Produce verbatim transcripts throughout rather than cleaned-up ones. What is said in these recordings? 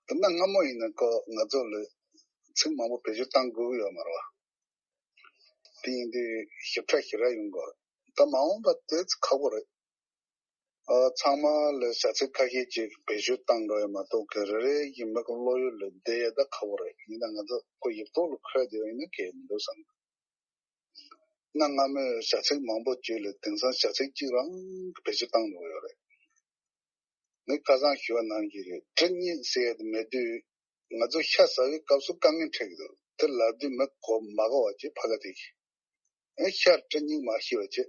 དེ་ན་སྔ་མོ་ཡིན་ན་ཁོ་ང་ཚོ་ལ་ཚིག་མང་པོ་བེད་སྤྱོད་བཏང་དགོས་ཀྱི་ཡོད་མ་རེད་བ། དེ་ཡིན་དུས་ཞིབ་ཕྲ་ཞིབ་ར་ཡོང་དགོས་རེད། ད་མ་འོངས་པ་དེ་ཚོ་ཁག་པོ་རེད། ཨ། ཚང་མ་ལ་བྱ་ཚིག་ཁ་ཤས་ཅིག་བེད་སྤྱོད་བཏང་འགྲོ་ཡ་མ་གཏོགས་གི་རེ་རེ་ཡིན་མི་གི་བློ་ཡུལ་ལ་བསྡད་ཡ་ད་ཁག་པོ་རེད། ཡིན་ན་ང་ཚོ་ཁོ་ཡིག་ཐོག་ལ་འཁོད་བསྡད་ཡ་ཡིན་ན་གལ་མི་འདུག་བསམ། གནའ་སྔ་མོའི་བྱ་ཚིག་མང་པོ་བརྗོད་ལ་དེང་སང་བྱ་ཚིག་གཅིག་རང་བེད་སྤྱོད་བཏང་འགྲོ་ཡོད་རེད། ངས་ཁ་སང་ཞུ་བ་ནང་བཞིན་རེད། གྲི་རྙེད་ཟེར་ཡ་དེ་མེད་དུས་ང་ཚོ་ཤ་ཟ་བའི་སྐབས་སུ་དཀའ་ངལ་འཕྲད་ཀྱི་འདུག་དེ་ལབ་དུས་མི་གོ་མ་གོ་བ་ཅིག་ཕ་ག་དེ་གི། ཨེ་ཤར་གྲི་རྙེད་མ་ཤེས་པ་ཅིག་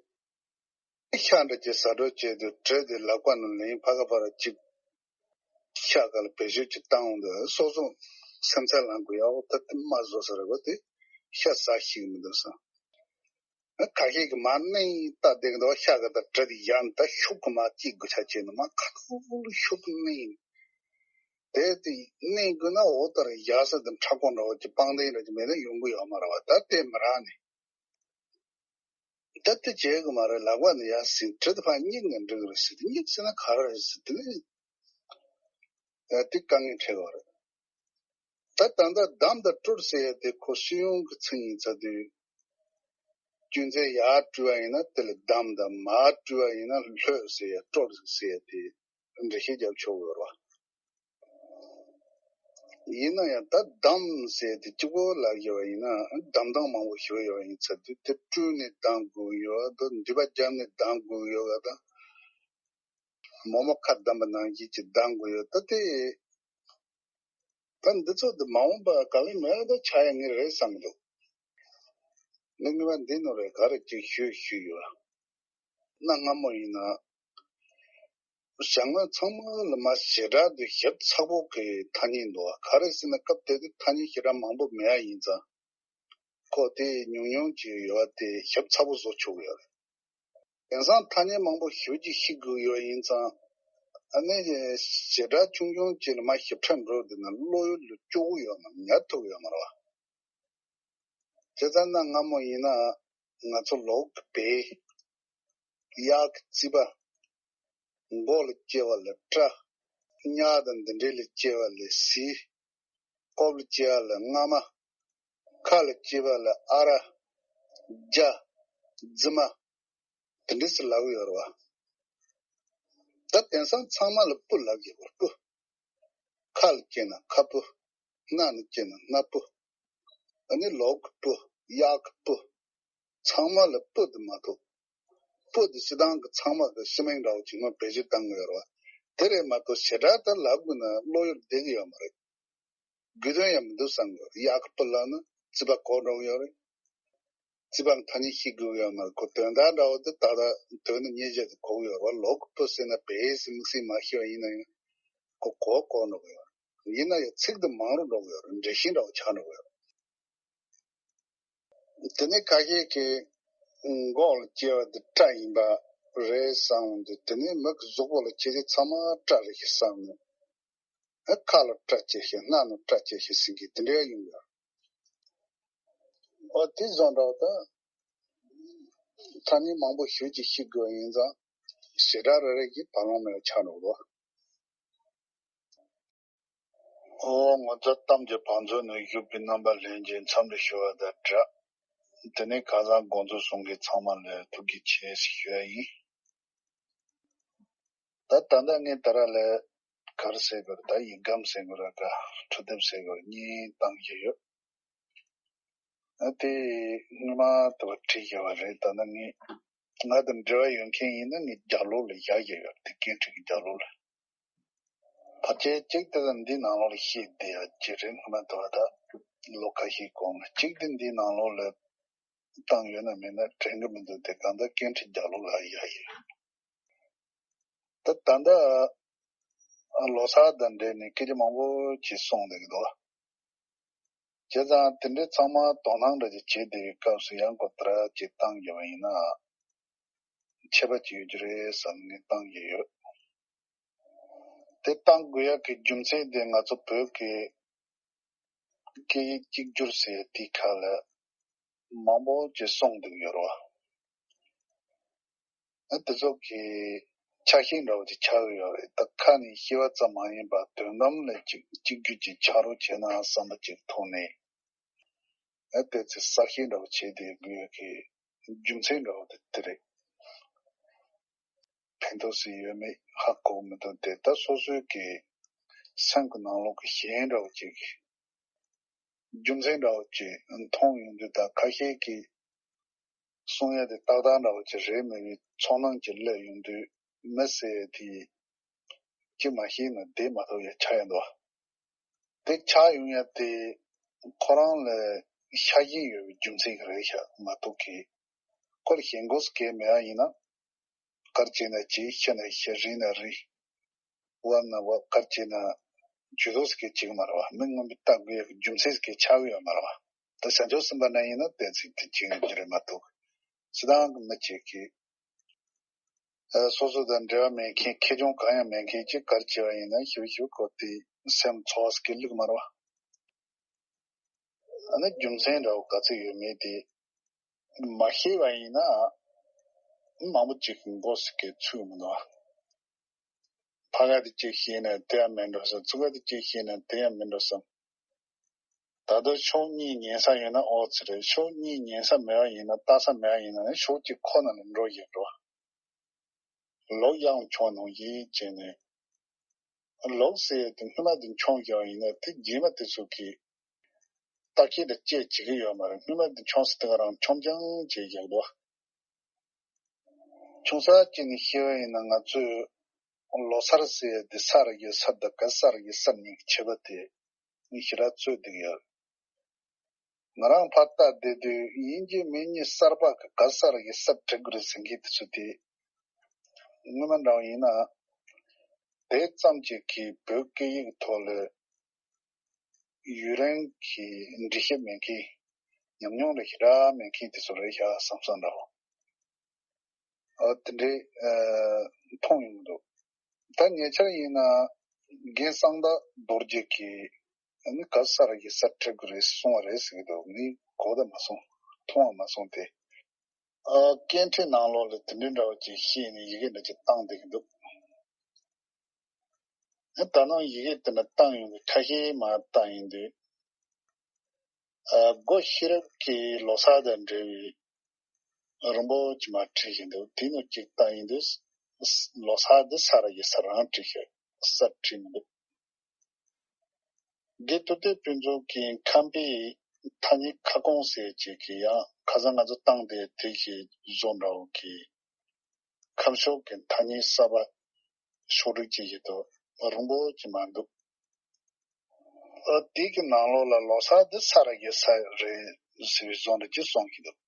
ཤ་འདྲ་ཅིག་ཟ་འགྲོ་བྱས་དུས་གྲི་དེ་ལག་པ་ནང་ལེན། ཕ་ག་ཕ་ར་ཅིག་ཤ་ག་ལ་བེད་སྤྱོད་ཅིག་བཏང་འོང་དུས་སོ་སོ་སེམས་ཚ་ལངས་དགོས་ཡ། འོ་ད་དེ་མ་བཟོ་ས་རེད་བ། དེ་ཤ་ཟ་ཤེས་ཀྱི་མི་འདུག་བསམ། ཨ། ཁ་ཤས་ཀྱིས་མར་མནན་ཡིན་ལྟ་བསྡད་ཀྱི་འདུག་ཤ་ག་ད་གྲི་དེ་ཡར་ད་ཤུབས་ཀྱིས་མར་བཀྱིག་དགོས་ཆ་བྱས་ནས་མར་ཁ་ཐུག་ལ་ཤུབས་ཀྱིས་མནན་ཡིན། དེ་དེ་མནན་དགོས་ན་འོ་ད་ར་ཡར་ས་དེ་ཁྲ་ཁོ་འདྲ་བོ་ཅིག་པང་གདན་འདྲ་ཅིག་མེད་ན་ཡོང་གི་ཡོད་མ་རེད་བ། ད་དེ་མི་རག་ནས། ད་དེ་བྱེད་དགོས་མ་རེད། ལག་པ་ནས་ཡར་ཟིན། གྲི་དེ་ཕར་བསྙེགས་ནས་འགྲིག་གི་རེད་ཟེར། དེ་བསྙེགས་ཟེར་ན་ག་རེ་རེད་ཟེར། དེ་ནས་ཨ། དེ་དཀའ་ངལ་འཕྲད་ཀྱི་རེད། ད་ད་ལྟ་བསྡམས་དང་བཀྲུར་ཟེར་ཡ་དེ་ཁོ་སུས་ཡོང་གི་ཚིག་ཡིན་ཚར་དུས། རྒྱུ་མཚན་ཡར་བཀྲུས་པ་ཡིན་ན་དེ་ལ་བསྡམས་དང་། མར་བཀྲུས་པ་ཡིན་ན་ལྷོད་ཟེར་ཡ་བཀྲུར་ཟེར་ཡ་དེ་འགྲེལ་བཤད་རྒྱབ་ཆོག་གི་ཡོད་རེད་བ། ཡིན་ན་ཡང་ད་བསྡམས་ཟེར་དེ་གཅིག་པོ་ལབ་ཡོད་པ་ཡིན་ན། བསྡམས་སྟངས་མང་པོ་ཞིག་ཡོད་པ་ཡིན་ཚར་དུས། དེ་བཀྲུས་ནས་བསྡམས་དགོས་ཀྱི་ཡོད་དང་། མདུད་པ་བརྒྱབ་ནས་བསྡམས་དགོས་ཀྱི་ཡོད་པ་དང་། མོག་མོག་ཁ་བསྡམས་པ་ནང་བཞིན་གྱི་བསྡམས་དགོས་ཡོད། ད་དེ་ད་འདི་ཚོ་དེ་མ་འོངས་པ་ག་ལེ་མེད་པ་ཆགས་ཡ་ངེས་རེད་བསམ་གྱི་འདུག་ངས་ངེས་པ་འདི་ནོ་རེད། ག་རེ་ཅིག་ཞུ་ཞུས་ཡོད། གནའ་སྔ་མོ་ཡིན་ན་ཞྭ་དངོས་ཚང་མ་ལ་མར་བྱེ་བྲག་ཏུ་ཞིབ་ཚགས་པོ་གི་ཐ་སྙད་འདུག་བ། ག་རེ་ཟེར་ན་སྐབས་དེ་དུས་ཐ་སྙད་ཞེ་དྲག་མང་པོ་མེད་པ་ཡིན་ཙང་། ཁོ་དེ་ཉུང་ཉུང་ཅིག་ཡོད་པ་དེ་ཞིབ་ཚགས་པོ་བཟོ་ཆོག་གི་ཡོད་རེད། དེང་སང་ཐ་སྙད་མང་པོ་ཞེ་ཅིག་ཤེས་དགོས་ཡོད་ཡིན་ཙང་། ཨ་ནི་བྱེ་བྲག་ཆུང་ཆུང་ཅིག་ལ་མར་ཞིབ་ཕྲ་འགྲོ་བསྡད་ན་བློ་ཡུལ་ལ་སྐྱོ་གི་ཡོད་མ་རེད། ཉར་ཐུབ་ཀྱི་ཡོད་མ་རེད་བ། བྱས་ཙང་གནའ་སྔ་མོ་ཡིན་ན་ང་ཚོ་ལོག་གི་བལ། གཡག་གི་རྩིས་པ། མགོ་ལ་སྐྱེས་པ་ལ་སྐྲ། གཉའ་དང་འདི་འདྲའི་ལ་སྐྱེས་པ་ལ་གཟིག། ལྐོག་ལ་སྐྱེས་པ་ལ་རྔ་མ། ཁ་ལ་སྐྱེས་པ་ལ་ཨ་ར། རྒྱ། རྫི་མ། དེ་འདྲ་ཟེར་ལབ་ཀྱི་ཡོད་རེད་བ། ད་དེང་སང་ཚང་མ་ལ་སྤུ་ལབ་ཀྱི་ཡོད་རེད། སྤུ། ཁ་ལ་སྐྱེས་ན་ཁ་སྤུ། སྣ་ནས་སྐྱེས་ན་སྣ་སྤུ། ཨ་ནི་ལོག་གི་སྤུ། གཡག་གི་སྤུ། ཚང་མ་ལ་སྤུ་དེ་མ་གཏོགས། སྤུ་དེ་སྤྱིར་བཏང་གི་ཚང་མ་གི་ཤི་མིང་འདྲ་བོ་ཅིག་མར་བེད་སྤྱོད་བཏང་གི་ཡོད་རེད་བ། དེ་རེད་མ་གཏོགས་ཞེ་དྲག་ད་ལབ་དགོས་ན་བློ་ཡུལ་བསྡད་ཀྱི་ཡོད་མ་རེད། དགོས་དོན་ཡང་མི་འདུག་བསམ་གྱི་ཡོད། གཡག་གི་སྤུ་ལབ་ན་རྩིས་པ་གོ་འགྲོ་གི་ཡོད་རེད། རྩིས་པ་ཐ་སྙད་ཤེས་དགོས་ཀྱི་ཡོད་མ་རེད། ཁོ་དོན་དག་འདྲ་བོ་དེ་ཏག་ཏག་དོན་དུ་སྙན་ཆ་དེ་གོ་གི་ཡོད་རེད་བ། ལོག་གི་སྤུ་ཟེར་ན་བལ་ཟེར་དམིགས་བསལ་མ་ཤེས་པ་ཡིན་ན་ཡང་ཁོ་གོ་གོ་འགྲོ་གི་ཡོད་རེད། ཡིན་ན་ཡང་ཚིག་དེ་མང་རུ་འགྲོ་གི་ཡོད་རེད། འགྲེལ་བཤད་འདྲ་བོ་ཆགས་འགྲོ་གི་ཡོད་རེད། དེ་ནས་ཁ་ཤས་ཀྱིས་མགོ་ལ་སྐྱེས་པ་འདི་སྐྲ་ཡིན་པ་རེད་བསམ་འདུག་དེ་ནས་མི་གི་གཟུགས་པོ་ལ་སྐྱེས་དུས་ཚང་མ་སྐྲ་རེད་ཤག་བསམ་ནས། ཨ། ཁ་ལ་སྐྲ་སྐྱེས་ཤག་སྣ་ནས་སྐྲ་སྐྱེས་ཤག་ཟེར་མཁན་དེ་འདྲ་ཡོང་ཡོད། ཨོ་དེ་བཟོ་འདྲ་བ་དང་། ཐ་སྙད་མང་པོ་ཞེ་ཅིག་ཤེས་དགོས་ཡིན་ཙང་ཞེ་དྲག་རེ་རེ་གི་བར་ལོང་མེད་པ་ཆགས་འགྲོ་གི་འདུག་ཨོ་ང་ཚོ་གཏམ་གྱི་བང་མཛོད་ནས་བཞུགས་པའི་རྣམ་པ་ལྷན་རྒྱས་འཚམས་འདྲི་ཞུ་བ་དང་སྦྲགས། དེ་ནས་ཁ་སང་དགོངས་ཚུལ་གསུང་མཁན་ཚང་མ་ལ་ཐུགས་རྗེ་ཆེ་ཞུ་ཡ་ཡིན། ད་ད་ལྟ་ངས་ད་ར་ལས་ག་རེ་ཟེར་དགོས་རེད། ད་ཡིག་སྒམ་ཟེར་དགོས་རེད་ག་འཕྲོ་དེབ་ཟེར་དགོས་རེད། གཉིས་བཏང་བཞག་ཡོད། ཨ་དེ་སྔོན་མ་དེ་བ་བྲིས་བཞག་པ་རེད། ད་ནི་ངས་ང་དང་འབྲེལ་བ་ཡོད་མཁན་ཡིན་ན་ངས་རྒྱབ་ལོགས་ལ་བཞག་བཞག་ཡོད་རེད། དེ་སྐད་འཕྲིན་གྱི་རྒྱབ་ལོགས་ལ། ཕལ་ཆེར་གཅིག་དེ་ལ་འདིའི་ནང་ལོགས་ལ་བཤད་བསྡད་ཡ་ཅིག་རེད། སྔོན་མ་དེ་བ་ད་ལོ་ཁ་ཤས་གོང་ལ། གཅིག་དེ་འདིའི་ནང་ལོགས་ལ་བཏང་ཡོད་ན་མེད་ན་དྲན་གི་མི་འདུག་དེ་གང་ལྟར་སྐད་འཕྲིན་རྒྱབ་ལོགས་ལ་བཞག་ཡོད། ད་ད་ལྟ་ལོ་གསར་དང་འབྲེལ་ནས་སྐད་ཆ་མང་པོ་ཅིག་གསུངས་བསྡད་ཀྱི་འདུག་བྱས་ཙང་དེ་འདྲའི་ཚང་མ་དོ་སྣང་འདྲ་ཅིག་བྱེད་བསྡད་པའི་སྐབས་སུ་ཡང་ཁོ་ད་ར་ཅིག་བཏང་རྒྱུ་བ་ཡིན་ན་ཁྱད་པར་ཅིག་ཡོད་རྒྱུ་རེད་བསམ་ནས་བཏང་གི་ཡོད། དེ་བཏང་དགོས་ཡག་གི་རྒྱུ་མཚན་དེ་ང་ཚོ་བོད་ཀྱི་སྐད་ཡིག་གཅིག་གྱུར་ཟེར་དེའི་ཁ་ལ་མང་པོ་ཅིག་གསུངས་འདུག་ཡོད་རེད་བ། ཨ་དེ་ཚོ་གི་ ཆ་ཤས་འདྲ་བོ་ཅིག་ཆགས་ཀྱི་ཡོད་རེད། ད་ཁ་ནས་ཤེས་པ་ཙམ་མ་ཡིན་པར་དོན་དམ་ལ་ཅིག་གཅིག་གྱུར་གྱི་ཆ་རོགས་བྱས་ན་བསམ་པ་ཅིག་ཐོག་ནས། ཨ་དེ་ཚོ་གསར་ཤོས་འདྲ་བོ་བྱས་ཏེ་དགོས་ཡག་གི་རྒྱུ་མཚན་འདྲ་བོ་དེ་དེ་རེད། ཕན་ཐོགས་སུ་ཡོད་མེད་ཧ་གོ་མི་འདུག་དེ་ད་སོ་སོའི་གི་སེམས་ཀྱི་ནང་ལོགས་ཀྱི་ཞེན་འདྲ་བོ་ཅིག་རྒྱུ་མཚན་འདྲ་བོ་ཅིག་མཐོང་ཡོང་དུས། ད་ཁ་ཤས་ཀྱིས་གསུང་ཡ་དེ་ཏག་ཏག་འདྲ་བོ་ཅིག་རེད་མི་རེད་ཚོར་སྣང་ཅིག་སླེབས་ཡོང་དུས། མི་ཟེར་ཡ་དེ་ཅིག་མ་ཤེས་ན་བསྡད་མ་ཐུབ་ཡ་ཆགས་ཡོང་འདུག་དེ་ཆགས་ཡོང་ཡ་དེ་ཁོ་རང་ལ་ཤ་ཞེན་ཡོད་པའི་རྒྱུ་མཚན་གྱིས་རེད་ཤག་མ་གཏོགས་ཀྱི། ཁོ་ལ་ཞེན་ཁོག་ཟེར་མཁན་མེད་པ་ཡིན་ན། ག་རེ་བྱས་ན་བྱེད། ཤི་ན་ཤི། རིལ་ན་རིལ། དབབ་ན་དབབ། ག་རེ་བྱས་ན་ཇུས་གཏོགས་ཟེར་མཁན་བྱེད་ཀྱི་མ་རེད་པ། མི་མངོན་པར་ལྟ་དགོས་ཡག་གི་རྒྱུ་མཚན་ཟེར་མཁན་ཆགས་ཀྱི་ཡོད་མ་རེད་པ། ད་བྱང་ཆུབ་སེམས་དཔའ་རྣམས་ཡིན་ན་དེ་ཚིག་དེ་བྱེད་ཀྱི་རེད་མ་གཏོགས། སྤྱིར་བཏང་གི་མི་གཅིག་གིས། ཨ། སོ་སོ་དང་འབྲེལ་བ་མེད་མཁན། ཁེ་གྱོང་གང་ཡང་མེད་མཁན་གྱིས་ག་རེ་བྱས་པ་ཡིན་ན་ཞིབ་ཞིབ་ཁོ་དེ་སེམས་ཚོར་བ་ཟེར་མཁན་སླེབས་ཀྱི་མ་རེད་པ། ཨ་ནི་རྒྱུ་མཚན་འདྲ་བོ་ག་ཚོད་ཡོད་མེད་དེ་མ་ཤེས་པ་ཡིན་ན། མང་པོ་ཅིག་གི་མགོ་ཟེར་མཁན་ཚོད་མི་འདུག་ཕ་ག་དེ་གཅིག་ཤེས་ན་དེ་ཡང་མིན་འགྲོ་བསམ། ཚུ་ག་དེ་གཅིག་ཤེས་ན་དེ་ཡང་མིན་འགྲོ་བསམ། ད་དུང་ཕྱོགས་གཉིས་ཉན་ས་ཡོད་ན་ཨོ་ཙི་རེད། ཕྱོགས་གཉིས་ཉན་ས་མེད་པ་ཡིན་ན། ལྟ་ས་མེད་པ་ཡིན་ན་ནི་ཕྱོགས་གཅིག་ཁོ་ན་ལ་འགྲོ་བཞིན་འགྲོ། ལོག་ཡང་མཆོང་གནང་ཡིན་བྱས་ནས། ལོག་ཟེར་ཡས་དེ་སྔོན་མ་དེ་མཆོང་བཞག་ཡིན་ན་དེ་རྗེས་མ་དེ་ཚོ་གིས་རྟགས་ཁྱད་དེ་དཔྱད་བྱེད་ཀྱི་ཡོད་མ་རེད། སྔོན་མ་དེ་མཆོང་ཟེར་དེ་ག་རང་མཆོང་རྐྱང་བྱས་བཞག་འདུག་མཆོང་ས་གཅིག་ནས་བཤད་པ་ཡིན་ན། ང་ཚོས་ལོ་སར་ཟེར་ཡས་དེ་ས་ར་གི་སར་དང་ག་ས་ར་གི་སར་གཉིས་ཀྱི་ཁྱད་པར་དེ་ངས་ཞེ་དྲག་རྩོད་བསྡད་ཀྱི་ཡོད། ང་རང་ཕར་ལྟ་བསྡད་དུས་ཡིན་གཅིག་མིན་གཉིས་གསར་པ་གི་ག་ས་ར་གི་སར་བྲི་དགོས་རེད་ཟེར་མཁན་དེ་ཚོ་དེ། སྔོན་མ་འདྲ་བ་ཡིན་ན། དེ་ཙམ་གཅིག་གིས་བོད་སྐད་ཡིག་ཐོག་ལ་ཡུན་རིང་གི་འགྲེལ་བཤད་མེད་མཁན། ཉམས་མྱོང་ལ་ཞེ་དྲག་མེད་མཁན་དེ་ཚོ་རེད་ཤག་བསམ་བསམ་འདྲ་བོ། ཨ། དེ་འདྲའི་ཨ་མཐོང་ཡོང་གི་འདུག་ད་ཉེ་ཆར་ཡིན་ན་རྒན་གསང་བདག་རྡོ་རྗེ་གིས་ཨ་ནི་ག་ས་ར་གི་སར་བྲི་དགོས་རེད་གསུངས་པ་རེད་ཟེར་གྱི་འདུག་ངས་གོ་བ་མ་སོང་། མཐོང་བ་མ་སོང་སྟེ། ཨ། སྐད་འཕྲིན་ནང་ལོགས་ལ་དེ་འདྲའི་འདྲ་བ་ཅིག་ཤེས་ནས་ཡི་གེ་འདྲ་ཅིག་བཏང་བསྡད་ཀྱི་འདུག་ད་ནང་ཡི་གེ་དེ་འདྲ་བཏང་ཡོང་གི་ཁ་ཤས་མར་བཏང་ཡོང་དུས། ཨ། སྒོ་ཤེས་རབ་ཀྱི་ལོ་གསར་དང་འབྲེལ་བའི་རིང་པོ་ཅིག་མར་བྲིས་བཞིན་འདུག་དེ་ནང་གཅིག་བཏང་ཡོང་དུས། ལོ་གསར་འདི་ས་ར་གི་སར་རང་བྲིས་ཤག་སར་བྲིས་མི་འདུག་དགེ་ཐུབ་བསྟན་ཕུན་ཚོགས་ཀྱི་ཁམས་པའི་ཐ་སྙད་ཁ་སྐོང་ཟེར་ཅིག་གི་ཡང་ཁ་སང་ང་ཚོ་བཏང་སྟེ་དེ་ཞིག་བཟོ་འདྲ་བོ་གི་ཁམས་ཕྱོགས་ཀྱི་ཐ་སྙད་གསར་པ་ཕྱོགས་སྒྲིག་བྱེད་ཀྱི་འདུག་རིང་པོ་ཅིག་མ་འདུག་ཨ། དེ་གི་ནང་ལོགས་ལ་ལོ་གསར་འདི་ས་ར་གི་སར་རེད་ཟེར་བའི་བཟོ་འདྲ་ཅིག་གསུང་གི་འདུག་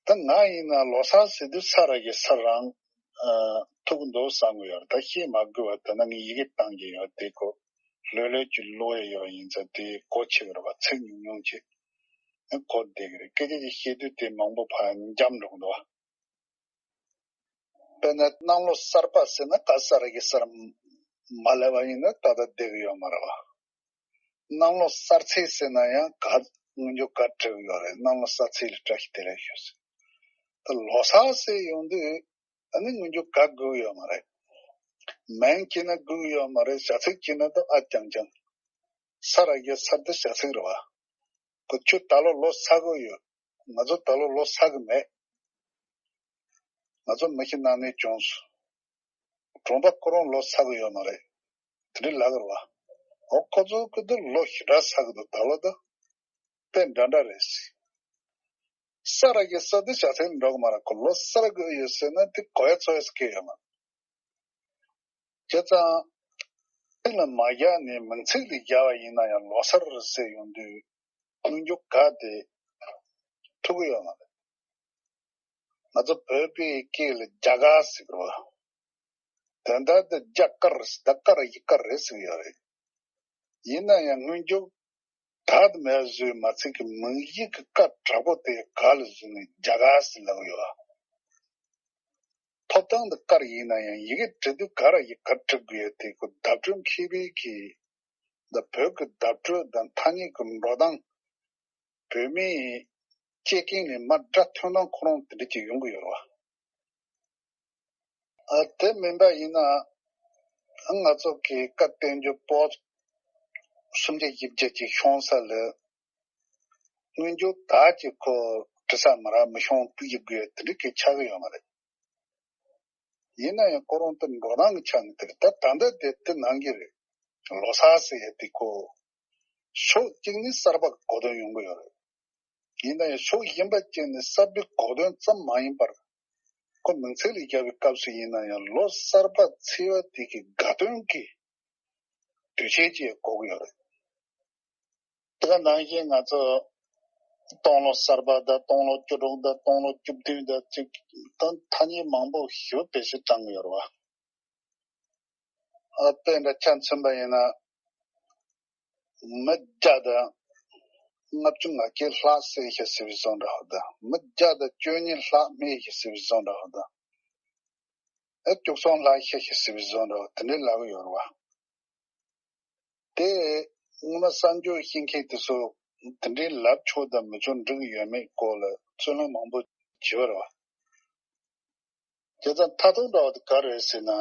ད་ང་ཡིན་ན་ལོ་གསར་ཟེར་དུས་ས་ར་གི་སར་རང་ཨ་ཐུག་གི་འདུག་བསམ་གི་ཡོད་རེད། ད་བཤད་མ་དགོས་པ་ད་ནང་ངས་ཡི་གེ་བཏང་གི་ཡོད། དེ་ཁོ་ལྷོད་ལྷོད་ཀྱི་ཀློག་ཡ་ཡོད་ཡིན་ཙང་དེ་གོ་ཆོད་ཀྱི་རེད་པ། ཚིག་ཉུང་ཉུང་ཅིག་གོ་བསྡད་ཀྱི་རེད། སྐད་ཆ་ཅིག་བཤད་དུས་དེ་མང་པོ་ཕར་འཇམ་འགྲོ་གི་འདུག་དཔེར་ན་གནམ་ལོ་གསར་པ་ཟེར་ན་ག་ས་ར་གི་སར་མ་སླེབས་པ་ཡིན་ན་ད་ལྟ་བསྡད་ཀྱི་ཡོད་མ་རེད་པ། གནམ་ལོ་གསར་ཚེས་ཟེར་ན་ཡང་ག་སྔོན་འཇུག་ག་བྲིས་ཀྱི་ཡོད་རེད། གནམ་ལོ་གསར་ཚེས་ལ་བཀྲ་ཤིས་བདེ་ལེགས་ཞུ་ཟེར། ད་ལོ་གསར་ཟེར་ཡོང་དུས་ཨ་ནི་སྔོན་འཇུག་ག་དགོས་ཀྱི་ཡོད་མ་རེད། མིང་བྱས་ན་དགོས་ཀྱི་ཡོད་མ་རེད། བྱ་ཚིག་བྱས་ན་ད་ཨ་རྐྱང་རྐྱང་། ས་ར་གི་སར་དེ་བྱ་ཚིག་རེད་པ། ཁོ་ཁྱོད་ད་ལོ་ལོ་གསར་གི་ཡོད། ང་ཚོ་ད་ལོ་ལོ་གསར་གི་མེད། ང་ཚོ་མི་ཤི་ན་ནས་བྱུང་སོང་། གྲོང་པ་ཁོ་རང་ལོ་གསར་གི་ཡོད་མ་རེད། དེ་འདྲའི་ལབ་ཀྱི་རེད་པ། འོ་ཁོ་ཚོ་ཁོ་ཚོ་ལོ་ཞེ་དྲག་གསར་གི་འདུག་ད་ལོ་ད་དཔེ་འདྲ་འདྲ་རེད་ཟེར། ས་ར་གི་སར་དེ་བྱ་ཚིག་འགྲོ་གི་མ་རེད། ཁོ་ལོ་གསར་གི་ཡོད་ཟེར་ན་དེ་གོ་ཡ་ཚོར་ཡ་ཟེར་མཁན་ཡོད་མ་རེད། བྱས་ཙང་། ཚིག་ལ་མ་བཞག་ནས་མིང་ཚིག་ལ་བཞག་པ་ཡིན་ན་ཡང་ལོ་གསར་ཟེར་ཡོང་དུས་སྔོན་འཇུག་ག་དེ་ཐུག་གི་ཡོད་མ་རེད། ང་ཚོ་བོད་པའི་སྐད་ལ་རྒྱ་གར་ཟེར་གི་རེད་པ། དོན་དག་དེ་རྒྱ་དཀར་ཟེར་ད་དཀར་ཡིག་དཀར་རེད་ཟེར་གི་ཡོད་རེད། ཡིན་ན་ཡང་སྔོན་འཇུག་ད་དུ་མེད་བཟོས་མ་ཚིག་གི་མིང་ཡིག་གི་དཀར་དྲག་པོ་དེ་ག་ལ་བཟོས་ནས་རྒྱ་གར་ཟེར་ལབ་ཀྱི་ཡོད་པ། ཐོབ་ཐང་དེ་དཀར་ཡིན་ན་ཡང་ཡི་གེ་འབྲི་དུས་ག་ར་ཡི་གེ་འབྲི་དགོས་ཡ་དེ་ཁོ་བརྡ་སྤྲོད་མཁས་པའི་གི་ད་བོད་ཀྱི་བརྡ་སྤྲོད་དང་ཐ་སྙད་ཀྱི་འགྲོ་སྟངས། བོད་མིའི་སྐྱེ་རྐྱེན་ལས་མར་སྒྲ་ཐོན་སྟངས་ཁོ་རང་དེ་འདྲ་ཅིག་ཡོང་གི་ཡོད་རེད་ ཨ་དེ་མིན་པ་ཡིན་ན་ང་ཚོ་གི་བཀའ་བསྟན་འགྱུར་པོ་སུམ་བརྒྱ་བཞི་བརྒྱ་ཅིག་ཤོང་ས་ལ་སྔོན་འགྱུར་དག་ཅིག་ཁོ་འབྲི་ས་མ་རག་མི་ཤོང་ཡི་དགོས་དེ་འདྲ་གི་ཆགས་ཀྱི་ཡོད་མ་རེད། ཡིན་ན་ཡང་ཁོ་རང་དེ་འགྲོ་སྟངས་ཀྱི་ཆ་ནས་དེ་རེད། ད་ད་ལྟ་དེ་དེ་ནང་གི་རེད། ལོ་གསར་ཟེར་ཡ་དེ་ཁོ་ཕྱོགས་གཅིག་ནས་གསར་པ་གོ་དོན་ཡོང་གི་ཡོད་རེད། ཡིན་ན་ཡང་ཕྱོགས་གཞན་པ་གཅིག་ནས་གསར་པའི་གོ་དོན་ཙམ་མ་ཡིན་པར་ཁོ་མིང་ཚིག་ལ་སྦྱར་བའི་སྐབས་སུ་ཡིན་ན་ཡང་ལོ་གསར་པ་ཚེས་པ་དེ་གི་དགའ་སྟོན་གྱི་དུས་ཆེན་ཅིག་གོ་གི་ཡོད་རེད། དེ་ག་ནང་བཞིན་ང་ཚོ་སྟོང་ལོ་གསར་པ་དང་སྟོང་ལོ་བཅུ་དྲུག་དང་སྟོང་ལོ་བཅུ་བདུན་དང་ཅིག་དང་ཐ་སྙད་མང་པོ་ཞིག་བེད་སྤྱོད་བཏང་གི་ཡོད་རེད་བ། ཨ་དཔེ་འདྲ་ཆ་མཚོན་པ་ཡིན་ན། མི་བརྒྱ་དང་ལྔ་བཅུ་ང་བརྒྱད་ལྷག་བསད་ཤག་ཟེར་བའི་བཟོ་འདྲ་བ་དང་། མི་བརྒྱ་དང་བཅུ་གཉིས་ལྷག་རྨས་ཤག་ཟེར་བའི་བཟོ་འདྲ་བ་དང་། ཨ་བཅུ་གསུམ་ལྷག་ཤི་ཤག་ཟེར་བའི་བཟོ་འདྲ་བ་དེ་འདྲའི་ལབ་ཀྱི་ཡོད་རེད་བ། དེ་སྔོན་མ་གསར་འགྱུར་ཤེས་མཁན་དེ་ཚོ་དེ་འདྲའི་ལབ་ཆོག་དང་མི་ཆོག་འགྲིག་གི་ཡོད་མེད་སྐོར་ལ་རྩོད་གླེང་མང་པོ་བྱེད་པ་རེད་བ། བྱས་ཙང་མཐའ་དོན་འདྲ་བ་དེ་ག་རེ་རེད་ཟེར་ན།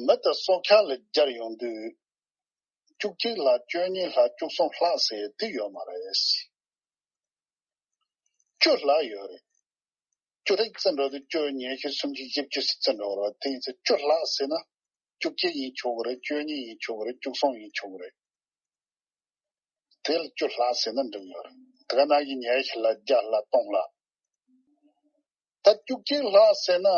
མི་དེ་སྲོག་ཆགས་ལ་སྦྱར་ཡོང་དུས་བཅུ་གཅིག་ལྷག་བཅུ་གཉིས་ལྷག་བཅུ་གསུམ་ལྷག་ཟེར་དེ་ཡོད་མ་རེད། བཅུ་ལྷག་ཡོད་རེད། བཅུ་དྲུག་ཙམ་འགྲོ་དུས་བཅུ་ཉི་ཤུ་སུམ་ཅུ་བཞི་བཅུ་ཙམ་འགྲོ་རེད། དེ་ཡིན་ཚེ་བཅུ་ལྷག་ཟེར་ན་བཅུ་གཅིག་ཡིན་ཆོག་གི་རེད། བཅུ་གཉིས་ཡིན་ཆོག་གི་རེད། བཅུ་གསུམ་ཡིན་ཆོག་གི་རེད། དེ་ལ་བཅུ་ལྷག་ཟེར་ན་འགྲིག་ཡོད་རེད། དེ་ག་ནང་བཞིན་ཉི་ཤུ་ལྷག་བརྒྱ་ལྷག་སྟོང་ལྷག་ད་བཅུ་གཅིག་ལྷག་ཟེར་ན།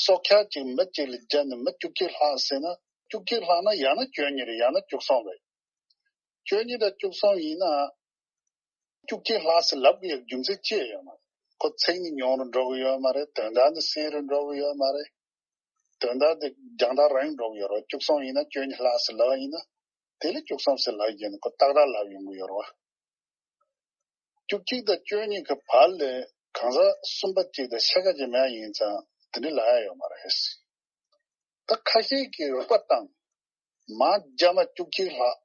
སྲོག་ཆགས་གཅིག་མི་གཅིག་ལ་སྦྱར་ནས་མི་བཅུ་གཅིག་ལྷག་ཟེར་ན། བཅུ་གཅིག་ལྷག་ན་ཡང་ན་བཅུ་གཉིས་རེད། ཡང་ན་བཅུ་གསུམ་རེད། བཅུ་གཉིས་དང་བཅུ་གསུམ་ཡིན་ན། བཅུ་གཅིག་ལྷག་ཟེར་ལབ་དགོས་ཡག་རྒྱུ་མཚན་ཅི་ཡང་ཡོད་མ་རེད། ཁོ་ཚེག་ནི་ཉུང་རུ་འགྲོ་གི་ཡོད་མ་རེད། དོན་དག་ནི་སེང་རུ་འགྲོ་གི་ཡོད་མ་རེད། དོན་དག་དེ་རྒྱང་ཐག་རིང་འགྲོ་གི་ཡོད་རེད། བཅུ་གསུམ་ཡིན་ན་བཅུ་གཉིས་ལྷག་ཟེར་ལབ་པ་ཡིན་ན། དེ་ལས་བཅུ་གསུམ་ཟེར་ལབ་ཡོད་ན་ཁོ་ཏག་ཏག་ལབ་ཡོང་གི་ཡོད་རེད་བ། བཅུ་གཅིག་དང་བཅུ་གཉིས་ཀྱི་བར་ལས་གང་ཟག་གསུམ་པ་གཅིག་དང་ཕྱེད་ཀ་ཅིག་མེད་ཡིན་ཙང་དེ་འདྲ་ལབ་ཡ་ཡོད་མ་རེད། ད་ཁ་ཤས་ཀྱིས་རོགས་པ་བཏང་། མ་རྒྱ་མ་བཅུ་གཅིག་ལྷག་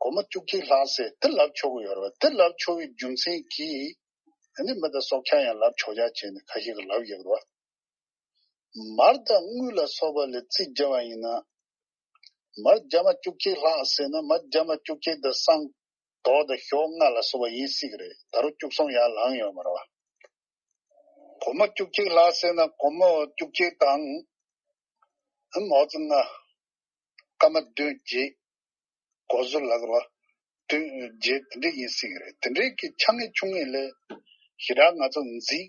གོང་མ་བཅུ་གཅིག་ལྷག་ཟེར་དེ་ལབ་ཆོག་གི་ཡོད་རེད་བ། དེ་ལབ་ཆོག་པའི་རྒྱུ་མཚན་གྱིས་ཨ་ནི་མི་དང་སྲོག་ཆགས་ཡང་ལབ་ཆོག་ཡ་བྱས་ནས་ཁ་ཤས་ཀྱིས་ལབ་ཡོད་རེད་བ། མར་དང་དངུལ་ལ་སོགས་པ་ལ་རྩིས་བརྒྱབ་པ་ཡིན་ན། མར་རྒྱ་མ་བཅུ་གཅིག་ལྷག་ཟེར་ན་མར་རྒྱ་མ་བཅུ་གཅིག་དང་སྲང་དོ་དང་ཞོ་ལྔ་ལ་སོགས་པ་ཡིན་སྲིད་ཀྱི་རེད། ད་རུང་བཅུ་གསུམ་ཡར་ལངས་ཡོད་མ་རེད་བ། གོང་མ་བཅུ་གཅིག་ལྷག་ཟེར་ན་གོང་མ་བཅུ་གཅིག་དང་། ཨ་མའོ་ཙེ་ལྔ། སྐར་མ་བདུན་བརྗེས། གོ་ཟུར་ལག་རོ། བདུན་བརྗེས་དེ་འདྲ་ཡིན་སྲིད་ཀྱི་རེད། དེ་འདྲའི་གི་ཆ་ངེས་ཆུང་ངེས་ལས་ཞེ་དྲག་ང་ཚོ་འཛིན་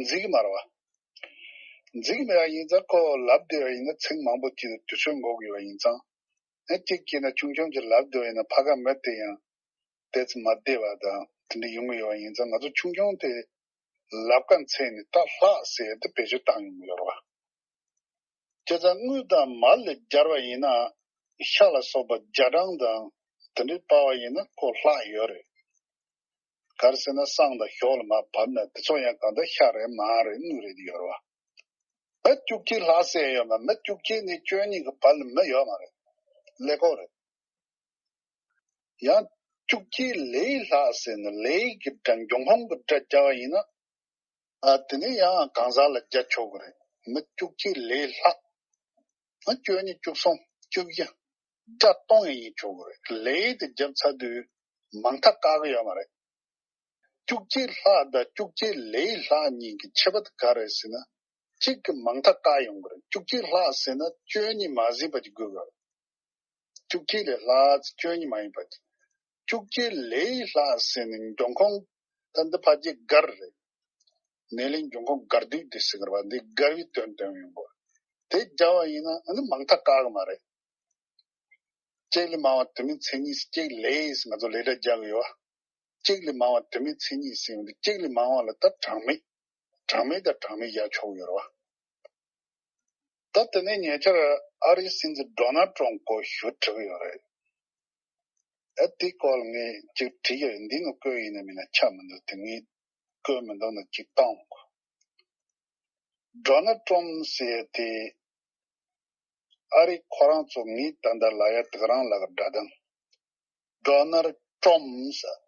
འཛིན་གྱི་མ་རེད་བ། འཛིན་གྱི་མེད་པ་ཡིན་ཙང་ཁོ་ལབ་བསྡད་པ་ཡིན་ན་ཚིག་མང་པོ་ཅིག་ལ་དུས་ཚོད་འགོར་གྱི་ཡོད་པ་ཡིན་ཙང་། ཨ་གཅིག་བྱས་ན་ཆུང་ཆུང་ཅིག་ལབ་བསྡད་པ་ཡིན་ན་ཕ་ག་མི་དེ་ཡང་ཏོག་ཙམ་མ་བདེ་བ་དང་དེ་འདྲ་ཡོང་གི་ཡོད་པ་ཡིན་ཙང་ང་ཚོ་ཆུང་ཆུང་དེ་ལབ་ཀ་འཚལ་ནས་ད་ལྷག་ཟེར་དེ་བེད་སྤྱོད་བཏང་ཡོང་གི་ཡོད་རེད་བ། བྱས་ཙང་དངུལ་དང་མར་ལ་སྦྱར་བ་ཡིན་ན་ཤ་ལ་སོགས་པ་རྒྱ་གྲམ་དང་དེ་འདྲའི་སྤར་བ་ཡིན་ན་ཁོ་ལྷག་ཡོད་རེད། ག་རེ་ཟེར་ན་སྲང་དང་ཞོ་ལ་མར་བབས་ན་དེ་ཚོ་ཡང་གང་ལྟར་ཤ་རེད་མར་རེད་དངུལ་རེད་དེ་ཡོད་རེད་བ། མི་བཅུ་གཅིག་ལྷག་ཟེར་ཡོད་མ་མི་བཅུ་གཅིག་ནས་བཅུ་གཉིས་ཀྱི་བར་ལ་མི་ཡོད་མ་རེད། ཀླད་ཀོར་རེད། ཡང་བཅུ་གཅིག་ལས་ལྷག་ཟེར་ན་ལས་ཀྱི་སྒྲ་འབྱུང་ཁུངས་ཀྱི་སྒྲ་སྦྱར་བ་ཡིན་ན། ཨ་དེ་ནས་ཡང་གང་ཟག་ལ་སྦྱར་ཆོག་གི་རེད། མི་བཅུ་གཅིག་ལས་ལྷག་ཨ་བཅུ་གཉིས་བཅུ་གསུམ་བཅུ་བཞི་སྒྲ་གཏོང་ཡང་ཡིན་ཆོག་གི་རེད། ལས་དེ་བརྒྱབ་ཚར་དུས་མང་མཐའ་བཀག་གི་ཡོད་མ་རེད། བཅུ་གཅིག་ལྷག་དང་བཅུ་གཅིག་ལས་ལྷག་གཉིས་ཀྱི་ཁྱད་པར་དེ་ག་རེ་ཟེར་ན། གཅིག་གི་མང་མཐའ་བཀག་ཡོང་གི་རེད། བཅུ་གཅིག་ལྷག་ཟེར་ན་བཅུ་གཉིས་མ་ཟིན་པ་ཅིག་དགོས་གི་རེད། བཅུ་གཅིག་ལས་ལྷག་ཚེ་བཅུ་གཉིས་མ་ཡིན་པ་ཅིག་བཅུ་གཅིག་ལས་ལྷག་ཟེར་ནས་འབྱུང་ཁུངས་ད་འདི་ཕལ་ཆེར་སྒར་རེད། ནས་ལེན་འབྱུང་ཁུངས་སྒར་དུས་དེ་ཟེར་གི་རེད་བ། འདི་སྒར་བའི་དོན་སྟོན་ཡོང་གི་རེད། དེ་སྦྱར་བ་ཡིན་ན་ཨ་ནི་མང་མཐའ་བཀག་གི་མ་རེད། གཅིག་ལས་མང་བ་དུ་མའི་མཚན་ཉིད་གཅིག་ལས་ཟེར་ང་ཚོ་ལས་སྒྲ་སྦྱར་གི་ཡོད་བ། གཅིག་ལས་མང་བ་དུ་མའི་མཚན་ཉིད་ཟེར་ཡོང་དུས་གཅིག་ལས་མང་བ་ལ་ད་གྲངས་མེད། གྲངས་མེད་དང་གྲངས་མེད་སྦྱར་ཆོག་ཡོད་རེད་བ། ད་དེ་ནས་ཉེ་ཆར་ཨ་རིའི་སྲིད་འཛིན་ཌོ་ནལ་ཊམ་སྐོར་ཞུ་དྲི་གི་ཡོད་རེད། ཨ་དེའི་སྐོར་ལ་ངས་ཅིག་བྲིས་ཡོད། འདི་ནང་བཀོད་ཡིན་ན་མིན་ན་ཆ་མི་འདུག་དེ་ངས་བཀོད་མི་འདུག་ན་ཅིག་བཏང་། ཌོ་ནལ་ཊམ་ཟེར་ཡ་དེ་ཨ་རི་ཁོ་རང་ཚོ་ངས་ད་ལྟ་ལབ་ཡ་དེ་ག་རང་ལ་སྒྲ་གདངས། ཌོ་ནལ་ཊམ་ཟེར།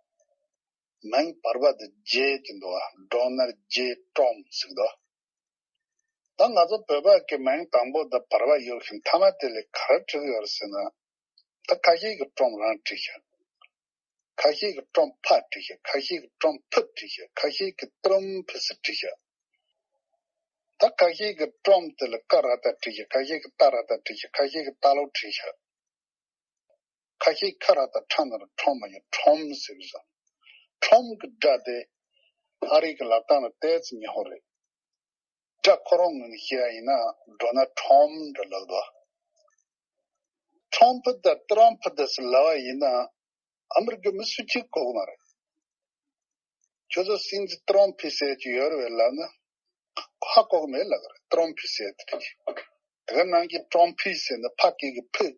མིང་བར་པ་དེ་ཇེ་ཅིག་འདུག་བ། ཌོ་ནལ་ཇེ་ཊམ་ཟེར་འདུག་ད་ང་ཚོ་བོད་པ་གི་མིང་དང་པོ་དང་བར་པ་ཡོད་ཤིང་མཐའ་མ་དེ་ལས་ག་རེ་བྲིས་ཡོད་རེད་ཟེར་ན། ད་ཁ་ཤས་ཀྱིས་ཀྲོམ་རང་བྲིས་ཤག་ཁ་ཤས་ཀྱིས་ཀྲོམ་ཕ་བྲིས་ཤག་ཁ་ཤས་ཀྱིས་ཀྲོམ་ཕུ་བྲིས་ཤག་ཁ་ཤས་ཀྱིས་ཏྲོམ་ཕུ་སི་བྲིས་ཤག་ད་ཁ་ཤས་ཀྱིས་ཀྲོམ་དེ་ལ་ཀ་ར་བཏགས་བྲིས་ཤག་ཁ་ཤས་ཀྱིས་ཏ་ར་བཏགས་བྲིས་ཤག་ཁ་ཤས་ཀྱིས་ཏ་ལོ་བྲིས་ཤག་ཁ་ཤས་ཁ་ར་བཏགས་ཁྲ་ན་རོ་ཁྲོམ་མ་ཡིན་ཁྲོམ་ཟེར་བཟོ། ཁྲོམ་གྱི་སྒྲ་དེ་ཨ་རི་གི་ལབ་སྟངས་ལ་ཏོག་ཙམ་ཉེ་པོ་རེད། སྒྲ་ཁོ་རང་ངོས་ནས་བཤད་པ་ཡིན་ན་འགྲོ་ན་ཁྲོམ་འདྲ་ལབ་འདུག་ཁྲོམ་ཕུ་དང་ཏྲོམ་ཕུ་དང་ཟེར་ལབ་པ་ཡིན་ན་ཨ་མི་རི་ཀའི་མི་སུ་གཅིག་གོ་གི་མ་རེད། ཁྱོད་ཚོ་སྲིད་འཛིན་ཏྲོམ་ཕི་ཟེར་གྱི་ཡོད་རེད་ལབ་ན་ཧ་གོ་གི་མེད་ལབ་གི་རེད། ཏྲོམ་ཕི་ཟེར་དེ་རེད། དེ་ག་ནང་གི་ཏྲོམ་ཕི་ཟེར་ན་ཕ་སྐད་ཀྱི་ཕི།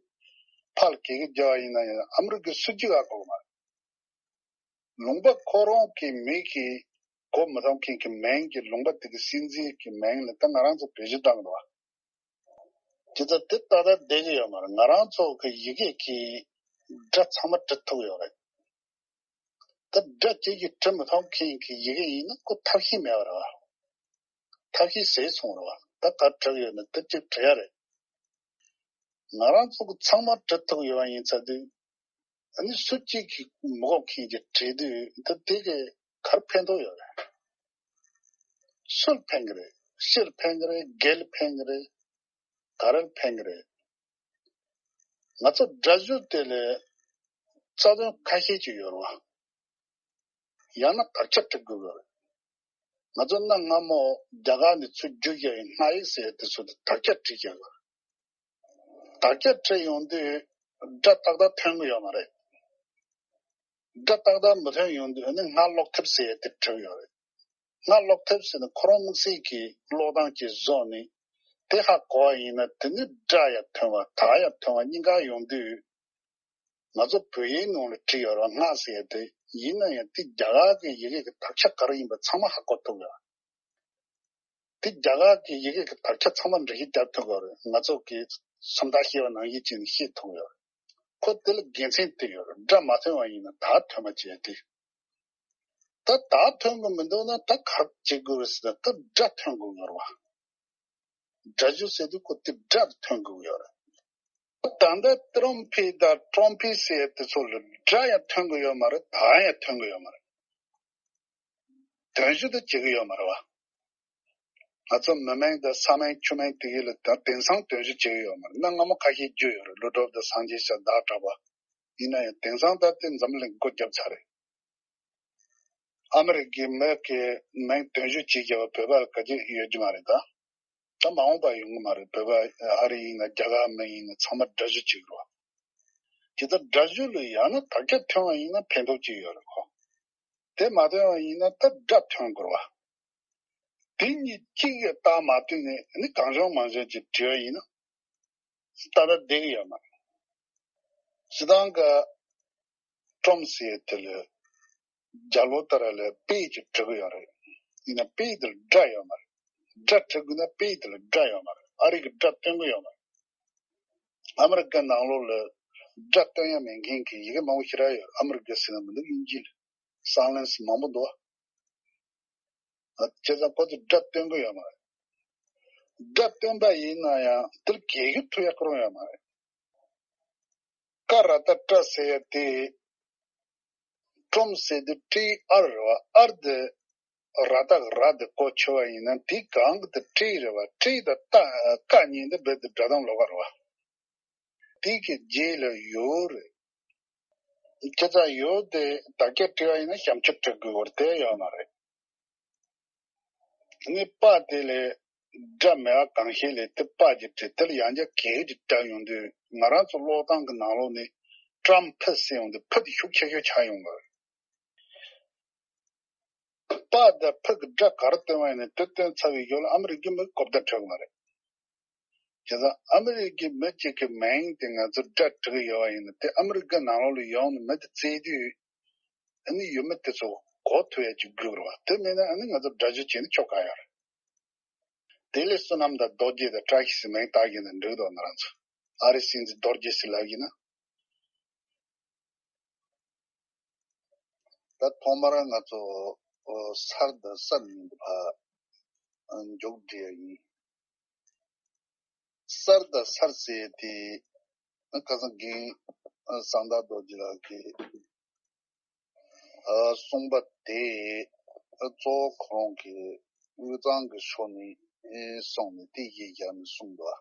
ཕ་ལ་སྐད་ཀྱི་རྒྱག་པ་ཡིན་ན་ཡང་ཨ་མི་རི་ཀའི་སུ་གཅིག་ཧ་གོ་གི་མ་རེད། ལུང་པ་ཁོ་རང་གི་མི་གིས་གོ་མི་ཐུབ་མཁན་གྱི་མིང་གི་ལུང་པ་དེ་གི་སྲིད་འཛིན་གྱི་མིང་ལ་ད་ང་རང་ཚོ་བེད་སྤྱོད་བཏང་གི་འདུག་བ། དེ་ལྟ་དེ་ཏག་ཏག་བསྡད་ཀྱི་ཡོད་མ་རེད། ང་རང་ཚོ་གི་ཡི་གེ་གི་སྒྲ་ཚང་མ་འབྲི་ཐུབ་ཡོད་རེད། ད་སྒྲ་གཅིག་གིས་འབྲི་མི་ཐུབ་མཁན་གྱི་ཡི་གེ་ཡིན་ན་ཁོ་ཐབས་ཤེས་མེད་པ་རེད་བ། ཐབས་ཤེས་ཟད་སོང་རེད་བ། ད་ག་འབྲི་གི་ཡོད་ན་དེ་གཅིག་འབྲི་ཡ་རེད། ང་རང་ཚོ་གི་ཚང་མ་འབྲི་ཐུབ་ཡོད་པ་ཡིན་ཚ་དུས། ཨ་ནི་སུ་གཅིག་གིས་མི་གོ་མཁན་གྱི་བྲིས་དུས་ད་དེ་གས་གར་ཕན་ཐོགས་ཡོད་རེད། སུར་ཕན་གི་རེད། ཕྱིར་ཕན་གི་རེད། སྒེར་ཕན་གི་རེད། ག་རེར་ཕན་གི་རེད། ང་ཚོ་སྒྲ་སྒྱུར་དེ་ལས་རྩ་དོན་ཁ་ཤས་ཅིག་ཡོད་རེད་བ། ཡང་ན་དག་ཆ་སྒྲིག་དགོས་རེད། ང་ཚོ་གནའ་སྔ་མོ་རྒྱ་གར་ནས་ཚུར་བསྒྱུར་བཞག་པའི་སྔགས་ཡིག་ཟེར་དེ་ཚོ་དེ་དག་ཆ་བྲིས་བཞག་ཡོད་རེད། དག་ཆ་བྲིས་ཡོང་དུས་སྒྲ་ཏག་ཏག་ཐོན་གི་ཡོད་མ་རེད། སྒྲ་ཏག་ཏག་མི་ཐོན་ཡོང་དུས་ཨ་ནི་སྔགས་ཀློག་ཐབས་ཟེར་དེ་བྲིས་ཡོད་རེད། སྔགས་ཀློག་ཐབས་ཟེར་ན་ཁོ་རང་དམིགས་བསལ་གྱི་ཀློག་སྟངས་ཀྱི་བཟོ་ནི་དེ་ཧ་གོ་བ་ཡིན་ན་དེ་ནི་སྒྲ་ཡང་ཐོན་པ་དག་ཡང་ཐོན་པ་གཉིས་ཀ་ཡོང་དུས། ང་ཚོ་བོད་ཡིག་ནང་ལ་བྲིས་ཡོད་རེད་བ། སྔགས་ཟེར་ཡ་དེ་ཡིན་ན་ཡང་དེ་རྒྱ་གར་གྱི་ཡི་གེ་གི་དག་ཆ་ག་རེ་ཡིན་པ་ཚང་མ་ཧ་གོ་ཐུབ་ཡོད་རེད། དེ་རྒྱ་གར་གྱི་ཡི་གེ་གི་དག་ཆ་ཚང་མ་འགྲེལ་བཤད་རྒྱབ་ཐུབ་ཡོད་རེད། ང་ཚོ་གི་སུམ་རྟགས་ཤེས་པ་ནང་བཞིན་བྱས་ནས་ཤེས་ཐུབ་ཡོད་རེད། ཁོ་དེ་ལ་དགེ་མཚན་དེ་ཡོད་རེད། སྒྲ་མ་ཐོན་པ་ཡིན་ན་དག་ཐོན་པ་བྱས་ཏེ། ད་དག་ཐོན་གི་མི་འདུག་ན་ད་ག་རེ་བྱེད་དགོས་རེད་ཟེར་ན་ད་སྒྲ་ཐོན་དགོས་ཡོད་རེད་བ། སྒྲ་སྒྱུར་ཟེར་དུས་ཁོ་དེ་སྒྲ་དེ་ཐོན་དགོས་ཡོད་རེད། ད་ལྟ་ཏྲོམ་ཕི་དང་ཀྲོམ་ཕི་ཟེར་དེ་ཚོ་ལ་སྒྲ་ཡང་ཐོན་གི་ཡོད་མ་རེད། དག་ཡང་ཐོན་གི་ཡོད་མ་རེད། དོན་ཞུ་དེ་བྱེད་གི་ཡོད་མ་རེད་བ། ང་ཚོ་མི་མིང་དང་ས་མིང་ཆུ་མིང་དེ་གའི་ལ་ད་དེང་སང་དོན་ཞུ་བྱེད་གི་ཡོད་མ་རེད། གནའ་སྔ་མོ་ཁ་ཤས་བརྗོད་ཡོད་རེད། ཀླུ་སྒྲུབ་དང་སངས་རྒྱས་ཞབས་བདག་གྲགས་པ། ཡིན་ན་ཡང་དེང་སང་ད་དེ་འཛམ་གླིང་སྒོ་བརྒྱབ་ཚར་རེད། ཨ་མི་རི་ཀའི་མི་གི་མིང་དོན་ཞུ་བྱེད་རྒྱུ་བ་བོད་པ་ལ་ག་ཅི་ཡོད་རྒྱུ་མ་རེད་ད། ད་མ་འོངས་པ་ཡོང་གི་མ་རེད། བོད་པ་ཨ་རི་ཡིན་ན་རྒྱ་གར་མི་ཡིན་ན་ཚང་མ་སྒྲ་སྒྱུར་བྱེད་དགོས། དེ་ལྟར་སྒྲ་སྒྱུར་ལ་ཡང་ན་དག་ཆ་ཐོན་པ་ཡིན་ན་ཕན་ཐོགས་ཅིག་ཡོད་རེད་ཁོ། དེ་མ་ཐོན་པ་ཡིན་ན་ད་སྒྲ་ཐོན་དགོས་བ། དེ་གཉིས་གཅིག་གི་རྟགས་མ་བསྟུན་ནས་ནི་གང་བྱུང་མང་བྱུང་ཅིག་བྲིས་པ་ཡིན་ན། ད་ལྟ་བསྡད་ཀྱི་ཡོད་མ་རེད། སྤྱིར་བཏང་གི་ཀྲོམ་ཟེར་དེ་ལ་རྒྱ་ལོ་ལྟར་ལ་པེ་ཅིག་འབྲི་གི་ཡོད་རེད། ཡིན་ན་པེ་དེ་ལ་སྒྲ་ཡོད་མ་རེད། སྒྲ་འབྲི་དགོས་ན་པེ་དེ་ལ་སྒྲ་ཡོད་མ་རེད། ཨ་རི་གི་སྒྲ་སྟོན་གི་ཡོད་མ་རེད། ཨ་མི་རི་ཀ་ནང་ལོགས་ལ་སྒྲ་སྟོན་ཡ་མེད་མཁན་གྱི་ཡི་གེ་མང་པོ་ཞེ་དྲག་ཡོད། ཨ་མི་རི་ཀ་ཟེར་ན་མི་འདུག་དབྱིན་ཇི་ལ་སའིན་ལེན་སི་མང་པོ་འདུག་བ། བྱས་ཙང་ཁོ་ཚོས་སྒྲ་སྟོན་གི་ཡོད་མ་རེད། སྒྲ་སྟོན་པ་ཡིན་ན་ཡང་དེར་རྒྱལ་རྒྱུ་ཐུབ་ཡ་ཁོ་རང་ཡོད་མ་རེད། ཀ་ར་བཏགས་ཀྲ་ཟེར་ཡ་དེ་ཀྲོམ་ཟེར་དུས་ཀྲི་ཨར་རེད་བ། ཨར་དེ་ར་བཏགས་ར་དེ་གོ་ཆོད་པ་ཡིན་ན་དེའི་སྒང་གི་དེ་ཀྲི་རེད་བ། ཀྲི་དང་ཏ་ཀ་གཉིས་འདི་རྦད་དེ་སྒྲ་གདངས་ལོགས་ཀ་རེད་བ། དེ་གི་རྗེས་ལ་ཡོ་རེད། བྱས་ཙང་ཡོ་དེ་དག་ཆ་བྲིས་པ་ཡིན་ན་ཞབས་ཀྱུ་འབྲི་དགོས་པར་དེ་ཡོད་མ་རེད། ནི་པ་དེ་ལས་སྒྲ་མེད་པ་གང་ཤེས་ལས་དེ་པ་ཅིག་བྲིས། དེ་ལ་ཡང་བསྐྱར་གེགས་ཅིག་བྲིས་ཡོང་དུས་ང་རང་ཚོ་ཀློག་སྟངས་ཀྱི་ནང་ལོགས་ནས་ཀྲམ་ཕུ་ཟེར་ཡོང་དུས་ཕུ་དེ་ཤུགས་ཆེ་ཤོས་ཆགས་ཡོང་གི་རེད། པ་དང་ཕུ་གི་སྒྲ་ག་རེ་སྟོན་པ་ཡིན་ན་དེ་སྟོན་ཚར་བའི་ཡོལ་ཨ་མི་རི་ཀའི་མི་གོ་བརྡ་འཕྲོད་མ་རེད། བྱས་ཙང་ཨ་མི་རི་ཀའི་མི་གཅིག་གི་མིང་དེ་ང་ཚོ་སྒྲ་འབྲི་གི་ཡོད་པ་ཡིན་ན་དེ་ཨ་མི་རི་ཀའི་ནང་ལོགས་ལ་ཡོང་ནས་མི་དེ་བཙལ་དུས་ཨ་ནི་ཡུལ་མི་དེ་ཚོ་གོ་ཐུབ་ཡ་ཅིག་དགོས་རེད་བ། དེ་མེད་ན་ཨ་ནི་ང་ཚོ་སྒྲ་སྒྱུར་བྱས་ན་ཆོ་ག་ཡོད་རེད། དེ་ལས་བསོད་ནམས་དང་རྡོ་རྗེ་དང་བཀྲ་ཤིས་ཟེར་མིང་བཏགས་ཀྱི་ན་འགྲིག་འདུག་ང་རང་ཚོ་ཨ་རི་སྲིད་འཛིན་རྡོ་རྗེ་ཟེར་ལབ་ཀྱི་ན། ད་ཐོག་མར་ང་ཚོ་ཨོ་སར་དང་སར་གཉིས་ཀྱི་བར་མཇུག་སྒྲིལ་ཡ་ཡིན། གསར་དང་གསར་ཟེར་དེ་ཁ་སང་རྒན་གསང་བདག་རྡོ་རྗེ་ལགས་ཀྱིས་གསུངས་པ་དེ་གཙོ་བོ་ཁོ་རང་གི་དབུས་གཙང་གི་ཕྱོགས་ནས་སོང་ནས་དེ་གཞི་བཞག་ནས་གསུངས་འདུག་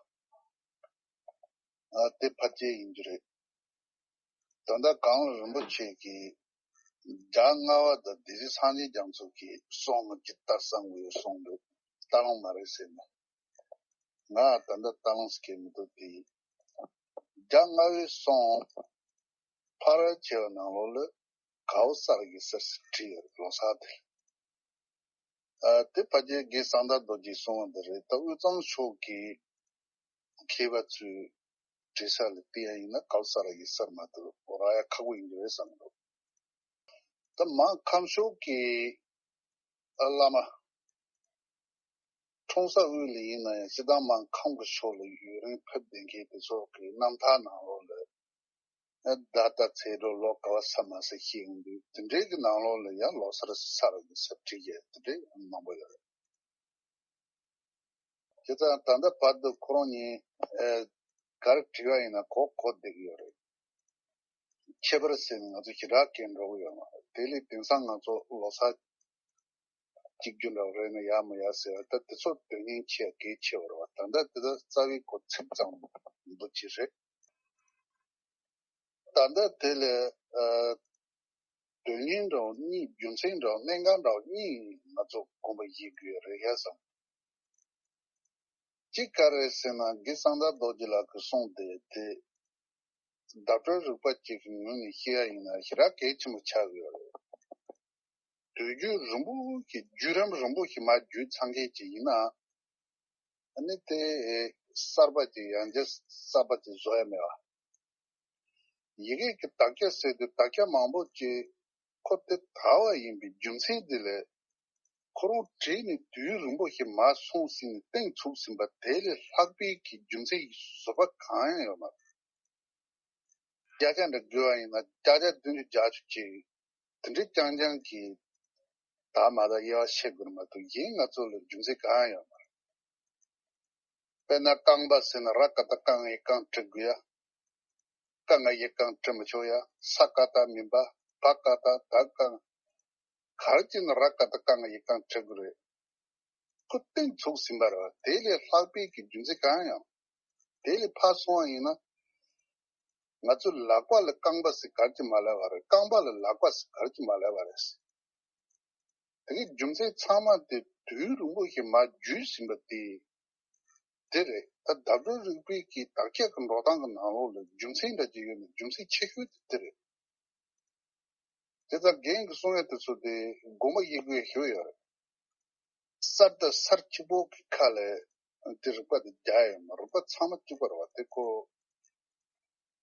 ཨ། དེ་ཕལ་ཆེར་ཡིན་རྒྱུ་རེད། ད་ལྟ་གངས་རིན་པོ་ཆེ་གིས་རྒྱལ་བ་ལྔ་པ་དང་སྡེ་སྲིད་སངས་རྒྱས་རྒྱ་མཚོ་གིས་གསུངས་ནོ་ཇི་ལྟར་བསམ་གྱི་ཡོད་གསུངས་འདུག་རྟ་གླང་མ་རེད་ཟེར་ནས། ང་ད་ལྟ་རྟ་གླང་ཟེར་གྱི་མི་འདུག་དེ། རྒྱལ་བ་ལྔ་པས་གསུངས། ཕ་རོལ་ཆེ་བ་ནང་ལོགས་ལ་གའུ་ས་ར་གི་སར་ཟེར་བྲིས་ཡོད་རེད། ལོ་སར་དེ། ཨ། དེ་ཕལ་ཆེར་རྒན་གསང་བདག་རྡོ་རྗེས་གསུངས་པ་འདི་རེད། ད་དབུས་གཙང་ཕྱོགས་ཀྱི་མཁས་པ་ཚོས་བྲིས་ས་ལ་བལྟས་ཡ་ཡིན་ན་གའུ་ས་ར་གི་སར་མ་གཏོགས་རག་ཡ་ཁག་པོ་ཡིན་གྱི་རེད་བསམ་འདུག་ད་མར་ཁམས་ཕྱོགས་ཀྱི་ཨ་བླ་མ། འཁྲུངས་ས་དབུས་ལ་ཡིན་ན་ཡང་སྤྱིར་བཏང་མར་ཁམས་ཀྱི་ཕྱོགས་ལ་ཡུན་རིང་ཕེབས་བསྡད་མཁན་དེ་ཚོ་གི་རྣམ་ཐར་ནང་ལོགས་ལ། ཨ། ད་ལྟ་ཚེ་སྒྲོལ་ལོ་ག་བ་ས་མ་ཟེར་ཤེས་ཡོང་དུས་དེ་འདྲའི་གི་ནང་ལོགས་ལ་ཡང་ལོ་སར་ས་ར་གི་སར་བྲིས་ཡས་དེ་འདྲའི་མང་པོ་ཡོད་རེད། བྱས་ཙང་ད་ལྟ་བར་དུ་ཁོ་རང་གཉིས་ཨ་ག་རེ་བྲིས་པ་ཡིན་ན་གོ་གོ་བསྡད་ཀྱི་ཡོད་རེད། ཁྱད་པར་ཟེར་ནས་ང་ཚོ་ཞེ་དྲག་གས་འགྲོ་གི་ཡོད་མ་རེད། དེ་ལས་དེང་སང་ང་ཚོ་ལོ་སར་གཅིག་གྱུར་འདྲ་བོ་རེད་ན་ཡག་མི་ཡག་ཟེར་བ་ད་དེ་ཚོ་དོན་སྙིང་ཆེ་གལ་ཆེ་བ་རེད་བ། ད་ལྟ་དེ་ད་རྩ་བའི་གོ་ཚིག་ཙམ་འདུག་ཅི་རེད། ད་ལྟ་དེ་ལས་ཨ་དོན་སྙིང་འདྲ་བོ་གཉིས། རྒྱུ་མཚན་འདྲ་བོ། གནད་འགག་འདྲ་བོ་གཉིས་ང་ཚོ་དགོངས་པ་བཞེས་དགོས་རེད་ཡ་བསམ། གཅིག་ག་རེ་ཟེར་ན་རྒན་གསང་བདག་རྡོ་རྗེ་ལགས་ཀྱིས་གསུངས་ཏེ་དེ་བརྡ་སྤྲོད་རིག་པ་གཅིག་གི་ངོས་ནས་བཤད་ཡ་ཡིན་ན་ཞེ་དྲག་གལ་ཆེན་པོ་ཆགས་ཡོད་རེད། དུས་རྒྱུན་རིང་པོ་ཞིག་བརྒྱུད་རིམ་རིང་པོ་ཞིག་མར་བརྒྱུད་ཚར་མཁན་ཅིག་ཡིན་ན། ཨ་ནི་དེ་གསར་པ་ཅིག་ཡང་བསྐྱར་གསར་པ་ཅིག་བཟོ་ཡ་མེད་པ། ཡི་གེ་གི་དག་ཆ་ཟེར་དུས་དག་ཆ་མང་པོ་ཅིག་ཁོ་དེ་དར་བ་ཡིན་པའི་རྒྱུ་མཚན་དེ་ལས་ཁོ་རང་བྲིས་ནས་དུས་རིང་པོ་ཞིག་མར་སོང་ཟིན་ནས་གཏིང་ཚུགས་ཟིན་པ་དེ་ལས་ལྷག་པའི་གི་རྒྱུ་མཚན་ཞིག་བཟོ་པ་གང་ཡང་ཡོད་མ་རེད། བརྒྱ་ཆ་འདྲ་དགོས་པ་ཡིན་ན་བརྒྱ་ཆ་བདུན་ཅུ་བརྒྱད་ཅུ་ཅིག་དེ་འདྲའི་རྐྱང་རྐྱང་གིས་ད་མ་ད་དབྱེ་བ་ཕྱེ་དགོས་མ་གཏོགས་གཞན་ང་ཚོ་ལ་རྒྱུ་མཚན་གང་ཡང་ཡོད་མ་རེད། དཔེར་ན་རྐང་པ་ཟེར་ན་ར་ཀ་བཏགས་རྐང་ངེ་རྐང་འབྲི་དགོས་ཡ། ཀ་ང་ཡི་རྐང་འབྲི་མི་ཆོག་ཡ། ས་ཀ་བཏགས་མིན་པ། བ་ཀ་བཏགས་བདག་རྐང་། ག་རེ་བྱས་ན་ར་ཀ་བཏགས་རྐང་ང་ཡི་རྐང་འབྲི་དགོས་རེད། ཁོ་གཏིང་ཚུགས་ཟིན་པ་རེད་བ། དེ་ལས་ལྷག་པའི་གི་རྒྱུ་མཚན་གང་ཡང་། དེ་ལས་ཕར་སོང་བ་ཡིན་ན། ང་ཚོའི་ལག་པ་ལ་རྐང་པ་ཟེར་ག་རེ་ཅིག་མ་ལབ་པ་རེད། རྐང་པ་ལ་ལག་པ་ཟེར་ག་རེ་ཅིག་མ་ལབ་པ་རེད། དེ་གི་རྒྱུ་མཚན་ཚང་མ་དེ་དུས་རིང་པོ་ཞིག་མར་བརྒྱུད་ཟིན་པ་དེ་དེ་རེད། ད་བརྡ་སྤྲོད་རིག་པའི་གི་དག་ཆ་གི་འགྲོ་སྟངས་ཀྱི་ནང་ལོགས་ལ་རྒྱུ་མཚན་འདྲ་ཅིག་ཡོད་ན་རྒྱུ་མཚན་ཆེ་ཤོས་དེ་དེ་རེད། དེ་ལྟར་རྒན་གྱིས་གསུང་ཡ་དེ་ཚོ་དེ་དགོངས་པ་བཞེས་དགོས་ཞུ་ཡོད་རེད། གསར་དང་གསར་གཅིག་པོ་གི་ཁ་ལས་དེ་རིག་པ་དེ་རྒྱག་ཡོད་མ་རེད། རིག་པ་ཚང་མ་གཅིག་པ་རེད་བ། དེ་ཁོ་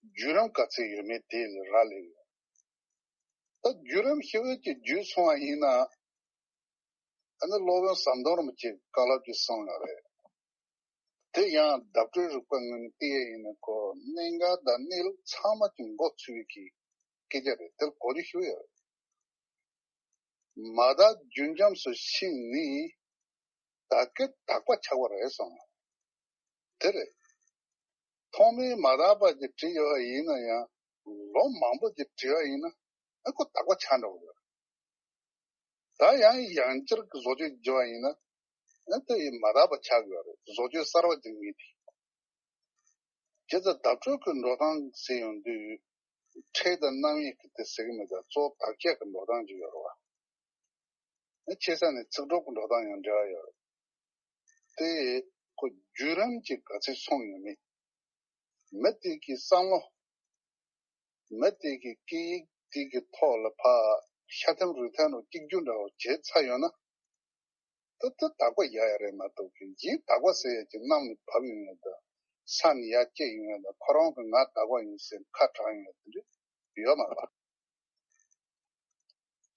བརྒྱུད་རིམ་ག་ཚད་ཡོད་མེད་དེ་ལ་རག་ལས་ཡོད། ད་བརྒྱུད་རིམ་ཞིབ་ཅིག་བརྒྱུད་སོང་བ་ཡིན་ན། ཨ་ནི་སློབ་དཔོན་ཟམ་གདོང་རིན་པོ་ཆེས་བཀའ་སློབ་ཅིག་གསུངས་ཡོད་རེད། དེ་ཡང་བརྡ་སྤྲོད་རིག་པ་ངོས་ནས་བལྟས་ཡ་ཡིན་ན་ཁོ་གནད་འགག་དང་གནས་ལུགས་ཚང་མ་གི་མགོ་ཚོས་ཀྱི་སྐད་ཆ་རེད། དེར་གོ་རྒྱུ་ཞིག་ཡོད་རེད། མ་དག་རྒྱུན་འབྱམས་སུ་ཤིང་ནི། བདག་གི་དག་པ་ཆགས་པ་རེད་གསུངས། དེ་རེད། ཐོག་མའི་མ་དག་པ་ཅིག་བྲིས་ཡོད་པ་ཡིན་ན་ཡང་ལོ་མང་པོ་ཅིག་བྲིས་པ་ཡིན་ན་ཨ་ཁོ་དག་པ་ཆགས་འགྲོ་གི་ཡོད་རེད། ད་ཡང་ཡང་བསྐྱར་གྱི་བཟོ་བཅོས་བགྱི་བ་ཡིན་ན་ཨ་དེ་ཡི་མ་དག་པ་ཆགས་ཀྱི་ཡོད་རེད། བཟོ་བཅོས་གསར་བ་བགྱི་ངེས་ཏེ། བྱས་ཙང་བརྡ་སྤྲོད་ཀྱི་འགྲོ་སྟངས་ཟེར་ཡོང་དུས་ཕྲད་དང་རྣམ་དབྱེ་གི་དེ་ཟེར་གི་མེད་ཀྱང་གཙོ་བོ་དག་ཆ་གི་འགྲོ་སྟངས་ཅིག་ཡོད་རེད་བ། ཆེ་ས་ནས་ཚིག་གྲོགས་ཀྱི་འགྲོ་སྟངས་ཡང་འབྲེལ་བ་ཡོད་རེད། དེ་ཁོ་བརྒྱུད་རིམ་གྱིས་ག་ཚོད་སོང་ཡོད་མེད། མི་དེ་གི་བསམ་བློ། མི་དེ་གི་སྐད་ཡིག་དེ་གི་ཐོག་ལ་ཕར་ཤ་ཐེམ་རུས་ཐེམ་རུ་གཅིག་གྱུར་འདྲ་བོ་བྱས་ཚར་ཡོད་ན། ད་ལྟ་དག་པ་ཡག་ཡག་རེད་མ་གཏོགས་ཀྱི་གཞན་དག་པ་ཟེར་ཡག་ཅིག་གནམ་ནས་བབས་ཡོང་ཡག་དང་ས་ནས་ཡར་སྐྱེས་ཡོང་ཡག་དང་ཁོ་རང་གི་ང་དག་པ་ཡིན་ཟེར་ཁ་གྲག་ཡོང་ཡག་དེ་འདྲ་ཡོད་མ་རེད།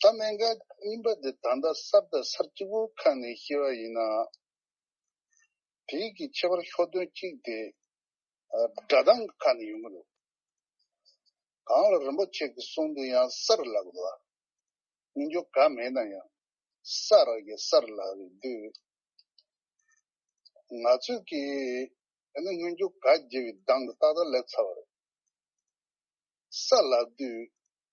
ད་གནད་འགག་གཉིས་པ་དེ་ད་ལྟ་གསར་དང་གསར་གཅིག་པོའི་ཁ་ནས་བཤད་པ་ཡིན་ན། དེའི་གི་ཁྱད་པར་ཤོག་དོན་གཅིག་དེ་སྒྲ་གདངས་ཀྱི་ཁ་ནས་ཡོང་གི་འདུག་གངས་ལ་རིན་པོ་ཆེ་གི་གསུང་དུ་ཡང་སར་ལབ་འདུག་སྔོན་འཇུག་ག་མེད་ན་ཡང་ས་ར་གི་སར་ལབ་དུས། ང་ཚོས་ཀྱི་ ཨ་ནི་སྔོན་འཇུག་ག་བརྗེ་བའི་གདངས་དེ་ཏག་ཏག་སླེབས་ཚར་བ་རེད། ས་ལབ་དུས་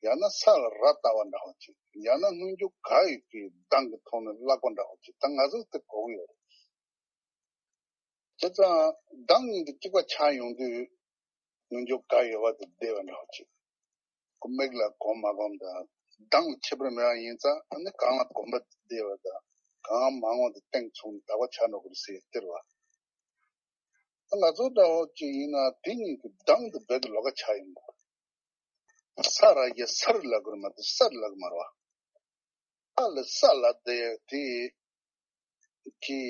ཡང་ན་ས་ལ་ར་བཏགས་པ་འདྲ་བོ་ཅིག་ཡང་ན་སྔོན་འཇུག་ག་ཡི་གི་གདངས་ཀྱི་ཐོག་ནས་བཀླག་པ་འདྲ་བོ་ཅིག་ད་ང་ཚོས་དེ་གོ་གི་ཡོད་རེད། བྱས་ཙང་གདངས་གཉིས་དེ་གཅིག་པ་ཆགས་ཡོང་དུས་སྔོན་འཇུག་ག་ཡོད་པ་དེ་བསྡད་པ་འདྲ་བོ་ཅིག་ཁོ་མིག་ལ་གོམས་མ་གོམས་དང་གདངས་ལ་ཁྱད་པར་མེད་པ་ཡིན་ཙང་ཨ་ནི་གང་ལ་གོམས་པ་བསྡད་པ་དང་གང་མ་འོངས་དེ་སྟེང་ཚུགས་ནས་དག་པ་ཆགས་འགྲོ་གི་རེད་ཟེར་སྟེར་བ། ང་ཚོ་འདྲ་བོ་ཅིག་ཡིན་ན་དེ་གཉིས་ཀྱི་གདངས་དེ་རྦད་དེ་ལོགས་ཀ་ཆགས་ཡོང་གི། ས་ར་ཡ་སར་ལབ་དགོས་རེད་མ་གཏོགས་སར་ལབ་ཀྱི་མ་རེད་བ། ས་ལ་ས་ལབ་བསྡད་ཡ་དེ་གི་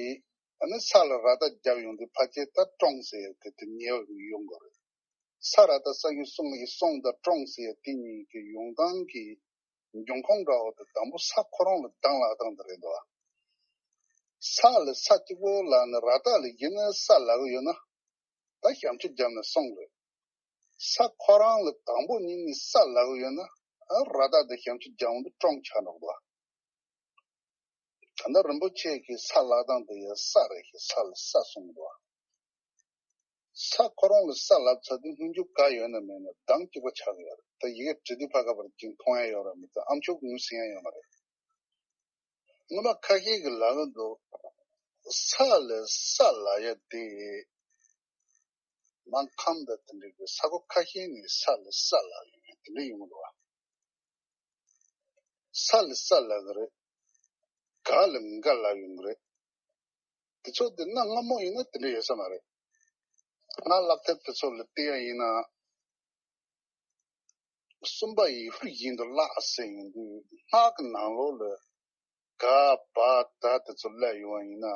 ཨ་ནི་ས་ལ་ར་བཏགས་རྒྱབ་ཡོང་དུས་ཕལ་ཆེར་ད་ཀྲོང་ཟེར་ཡ་དེ་དེ་ཉེ་བར་ཡོང་དགོས་རེད། ས་ར་བཏགས་ས་ཡིན་སོང་ཡིན་སོང་དང་ཀྲོང་ཟེར་ཡ་དེ་གཉིས་ཀྱི་ཡོང་སྟངས་ཀྱི་འབྱུང་ཁུངས་འདྲ་བོ་དེ་དང་པོ་ས་ཁོ་རང་ལ་གདངས་ལབ་སྟངས་དེ་རེད་འདུག་ས་ལ་ས་གཅིག་པོ་ལབ་ནས་ར་བཏགས་ལ་ཡིན་ན་ས་ལབ་གི་ཡོད་ན། ད་ཞབས་ཕྱི་བརྒྱབ་ནས་སོང་རེད། ས་ཁོ་རང་ལ་དང་པོ་ཉིད་ནས་ས་ལབ་ཡོད་ན་ཨ་ར་བཏགས་དེ་ཞབས་ཕྱི་བརྒྱབ་འོང་དུས་ཀྲོང་ཆགས་འགྲོ་གི་འདུག་ད་ལྟ་རིན་པོ་ཆེ་གིས་ས་ལབ་སྟངས་དེ་ཡང་ས་རེད་ཤག་ས་ལ་ས་གསུངས་འདུག་ས་ཁོ་རང་ལ་ས་ལབ་ཚར་དུས་སྔོན་འཇུག་ག་ཡོད་ན་མེད་ན་གདངས་གཅིག་པ་ཆགས་ཀྱི་ཡོད་རེད། ད་ཡི་གེ་འབྲི་དུས་ཕར་ཁ་བར་གྱིས་མཐོང་ཡ་ཡོད་ར་མི་ཚོ་ཨ་མཆོག་ངོས་ཟིན་ཡ་ཡོད་མ་རེད། སྔོན་མ་ཁ་ཤས་ཀྱིས་ལབ་ཀྱི་འདུག་ས་ལ་ས་ལབ་ཡ་དེ་སྨར་ཁམས་དང་དེ་འདྲ་གི་ས་གོ་ཁ་ཤས་ནས་ས་ལ་ས་ལབ་ཡོང་ཡ་དེ་འདྲ་ཡོང་གི་འདུག་བ། ས་ལ་ས་ལབ་ཀྱི་རེད། ག་ལ་འགའ་ལབ་ཡོང་གི་རེད། དེ་ཚོ་དེ་གནའ་སྔ་མོ་ཡིན་ན་དེ་འདྲ་ཡོད་ས་མ་རེད། སྔར་ཀློག་དེབ་དེ་ཚོ་ལ་བལྟས་ཡ་ཡིན་ན། གསུམ་པ་ཡི་ཧུ་བཞིན་དུ་བཀླག་ཟེར་ཡོང་དུས་སྔགས་ཀྱི་ནང་ལོགས་ལ་ག་བ་ད་དེ་ཚོ་སླེབས་ཡོང་བ་ཡིན་ན།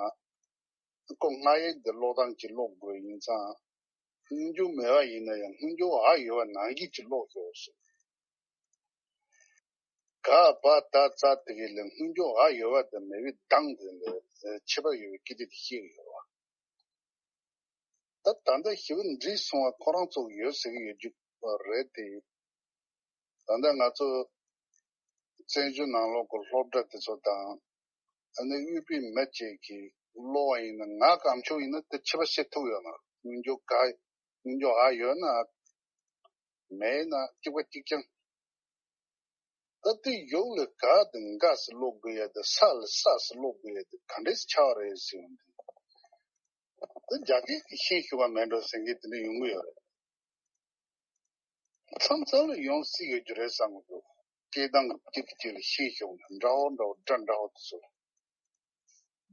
ཁོ་སྔགས་ཡིག་འདི་ཀློག་སྟངས་ཀྱི་ཀློག་དགོས་ཡིན་ཙང་། སྔོན་འཇུག་མེད་པ་ཡིན་ན་ཡང་སྔོན་འཇུག་འ་ཡོད་པ་ནང་བཞིན་གྱི་ཀློག་ཆོག་ཟེར། ག་བ་ད་ཙ་དེ་གའི་ལས་སྔོན་འཇུག་འ་ཡོད་པ་དང་མེད་པའི་གདངས་དེ་ལས་ཁྱད་པར་ཡོད་པའི་སྐད་ཆ་དེ་བཤད་ཀྱི་ཡོད་པ། ད་ད་ལྟ་ཞེ་པོ་འདྲིས་སོང་བ་ཁོ་རང་ཚོ་ཡོད་ཟེར་གྱི་ཡོད་རྒྱུ་རེད་དེ། ད་ལྟ་ང་ཚོ་བཙན་བྱོལ་ནང་ལོགས་ཀྱི་སློབ་གྲྭ་དེ་ཚོ་དང་ཨ་ནི་དབུས་པའི་མི་གཅིག་གིས་ཀློག་པ་ཡིན་ན་ང་གང་ཆོག་ཡིན་ན་དེ་ཕྱི་པ་བཤད་ཐུབ་ཡོད་མ་རེད། སྔོན་འཇུག་ག་སྔོན་འཇུག་འ་ཡོད་ན་མེད་ན་གཅིག་པ་གཅིག་རྐྱང་། ད་དེ་ཡོག་ལས་ག་དང་འགའ་ཟེར་ཀློག་དགོས་ཡ་དེ་ས་ལ་ས་ཟེར་ཀློག་དགོས་ཡ་དེ་ག་འདྲས་ཆགས་པ་རེད་ཟེར་ཡོང་དུས། ད་རྒྱ་སྐད་ཀྱི་ཤན་ཞུགས་པ་མེད་འགྲོ་ཟེར་མཁན་དེ་འདྲ་ཡོང་གི་ཡོད་རེད། མཚམས་མཚམས་ལ་ཡོང་སྲིད་ཡོད་རྒྱུ་རེད་བསམ་གྱི་འདུག་སྐད་གདངས་གཅིག་གིས་གཅིག་ལ་ཤན་ཞུགས་ནས་འདྲ་བོ་འདྲ་བོ་སྒྲ་འདྲ་བོ་དེ་ཚོ་ལ།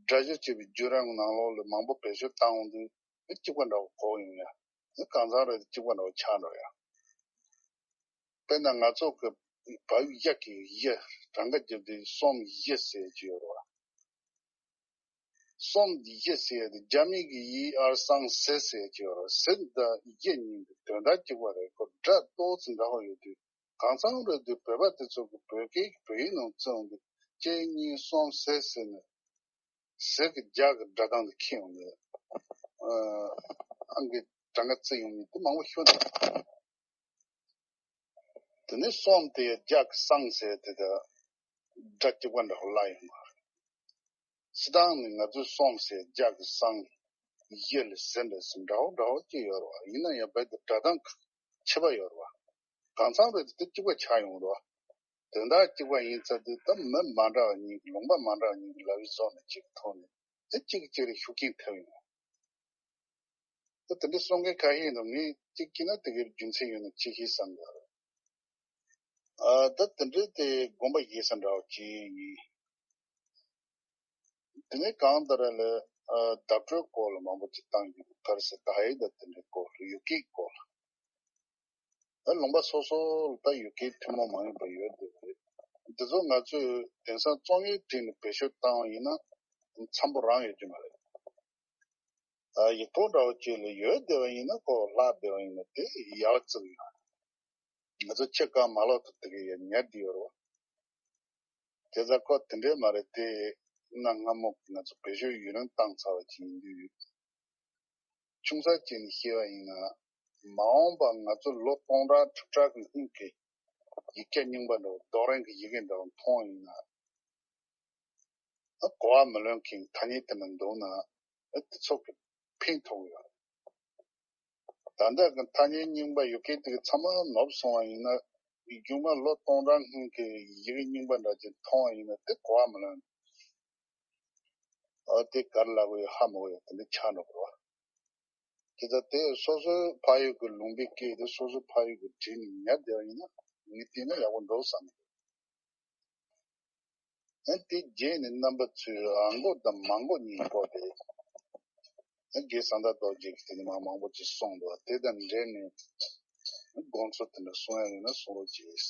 སྒྲ་སྦྱོར་བྱེད་པའི་བརྒྱུད་རིམ་ནང་ལོགས་ལ་མང་པོ་བེད་སྤྱོད་བཏང་འོང་དུས་གཅིག་པ་འདྲ་བོ་གོ་ཡོང་ཡ། གང་ཚང་རེད་དེ་གཅིག་པ་འདྲ་བོ་ཆགས་འགྲོ་ཡ། དཔེར་ན་ང་ཚོ་གི་བ་ཡ་གི་ཡ་གྲངས་ཀ་བརྒྱབ་དུས་སོམ་ཡ་ཟེར་གྱི་ཡོད་རེད་བ། སོམ་ཡ་ཟེར་ཡ་དེ་རྒྱ་མི་གི་ཡི་ཨར་སང་ཟེར་ཟེར་གྱི་ཡོད་རེད། ཟེར་དང་ཡ་གཉིས་ཀྱི་དོན་དག་གཅིག་པ་རེད། ཁོ་སྒྲ་ཏོག་ཙམ་འདྲ་བོ་ཡོད་དུས་གང་ཚང་རེད་དུས་བོད་པ་དེ་ཚོ་གི་བོད་སྐད་ཀྱི་བོད་ཡིག་ནང་བརྩི་འོང་དུས་གཅིག་གཉིས་གསུམ་ཟེར་ཟེར་ནས་ཟེར་གི་རྒྱ་གི་སྒྲ་གདངས་དེ་ཁེངས་འོང་ནས་ཨང་གི་གྲངས་ཀ་བརྩི་ཡོང་ནས་དེ་མང་པོ་ཤོད་དེ། དེ་ནས་སོམ་དེ་རྒྱ་གི་སང་ཟེར་དེ་དང་སྒྲ་གཅིག་པ་འདྲ་བོ་ལ་ཡོང་བ་རེད། སྤྱིར་བཏང་ནི་ང་ཚོའི་སོམ་ཟེར་རྒྱ་གི་སང་ཡེ་ལ་ཟེར་འདྲ་ཟེར་འདྲ་བོ་འདྲ་བོ་ཅིག་ཡོད་རེད་བ། ཡིན་ན་ཡང་རྦད་དེ་སྒྲ་གདངས་ཁ་ཁྱད་པར་ཡོད་རེད་བ། གང་ཚང་རེད་དེ་དེ་གཅིག་པ་ཆགས་ཡོང་རེད་བ། དོན་དག་གཅིག་པ་ཡིན་ཚར་དུས་ད་མི་མ་འདྲ་བ་གཉིས་ཀྱི་ལུང་པ་མ་འདྲ་བ་གཉིས་ཀྱི་ལབ་ཡིག་བཟོ་ནས་གཅིག་གི་ཐོག་ནས་དེ་གཅིག་གིས་གཅིག་ལ་ཤུགས་རྐྱེན་ཐེབས་ཡོང་། ད་དེ་འདྲའི་གསུང་མཁན་ཁ་ཤས་འདུག་ངས་གཅིག་བྱས་ན་དེ་གའི་རྒྱུ་མཚན་ཡོད་ན་ཅིག་ཤེས་བསམ་གི་རེད། ཨ་ད་དེ་འདྲའི་དེ་དགོངས་པ་བཞེས་ས་འདྲ་བོ་ཅིག་ཡིན། དེ་ནས་གང་ལྟར་ལ་ཨ་བརྡ་སྤྲོད་སྐོར་ལ་མང་པོ་ཅིག་བཏང་རྒྱུ་ག་རེ་ཟེར་ད་ཧའེ་ད་དེ་འདྲའི་སྐོར་ཡུལ་སྐད་སྐོར་ལ། ད་ལུང་པ་སོ་སོ་ལ་ད་ཡུལ་སྐད་ཐུན་མོང་མ་ཡིན་པ་ཡོད་དེ་རེད། འདི་ཚོ་ང་ཚོས་དེང་སང་རྩོམ་ཡིག་བྲིས་ནས་བེད་སྤྱོད་བཏང་བ་ཡིན་ན་འཚམ་པོ་རང་ཡོད་ཀྱི་མ་རེད། ཨ་ཡིག་ཐོག་འདྲ་བོ་ཅིག་ལ་ཡོད་བསྡད་པ་ཡིན་ན་ཁོ་ལྷག་བསྡད་པ་ཡིན་ན་དེ་ཡག་བརྩི་གི་ཡོད། ང་ཚོ་ཕྱི་རྐང་མ་ལོག་ཏུ་དེ་གའི་ཡ་ཉར་བསྡད་ཡོད་རེད་བ། དེ་ཚ་ཁོ་དེ་འདྲས་མ་རེད་དེ། གནའ་སྔ་མོ་ང་ཚོ་བེད་སྤྱོད་ཡུན་རིང་བཏང་ཚར་བ་ཅིག་ཡིན་དུས། ཆུང་ས་ཅིག་ནས་བཤད་པ་ཡིན་ན། མ་འོངས་པ་ང་ཚོ་ལོ་སྟོང་ཕྲག་ཁྲི་ཕྲག་གི་སྔོན་གྱི་ཡིག་ཆ་རྙིང་པ་འདྲ་བོ་རྡོ་རིང་གི་ཡི་གེ་འདྲ་བོ་མཐོང་བ་ཡིན་ན། ཨ་གོ་བ་མི་ལོན་མཁན་ཐ་སྙད་དེ་འདྲ་འདུག་ན་ཨ་དེ་ཚོ་གི་ཕན་ཐོགས་ཡོད། ད་ལྟ་གི་ཐ་སྙད་རྙིང་པ་ཡོད་མཁན་དེ་གི་ཚང་མ་ནོར་སོང་བ་ཡིན་ན། རྒྱུན་མ་ལོ་སྟོང་ཕྲག་སྔོན་གྱི་ཡི་གེ་རྙིང་པ་འདྲ་ཅིག་མཐོང་བ་ཡིན་ན་དེ་གོ་བ་མི་ལོན། ཨ་དེ་ག་རེ་ལབ་དགོས་ཡོད་ཧ་མ་གོ་ཡ་དེ་འདྲ་ཆགས་འགྲོ་གི་རེད་བ། དེ་ལྟར་དེ་སོ་སོའི་ཕ་ཡུལ་གྱི་ལུང་པའི་སྐད་དེ་སོ་སོའི་ཕ་ཡུལ་གྱི་བྲིས་ནས་ཉར་བསྡད་པ་ཡིན་ན་ངས་བལྟས་ན་ཡག་པོ་འདུག་བསམ། ཨ་དེ་རྗེས་ནས་རྣམ་པ་ཚོས་ཨ་མགོ་དང་མ་མགོ་གཉིས་བཀོད་དེ། ཨ་རྗེ་བཟང་དར་རྡོ་རྗེ་གིས་དེ་ནས་མ་མང་པོ་ཅིག་གསུངས་འདུག་དེ་དང་འབྲེལ་ནས་དགོངས་ཚུལ་དེ་འདྲ་གསུང་ཡ་ཡོད་ན་གསུང་རོགས་གྱིས།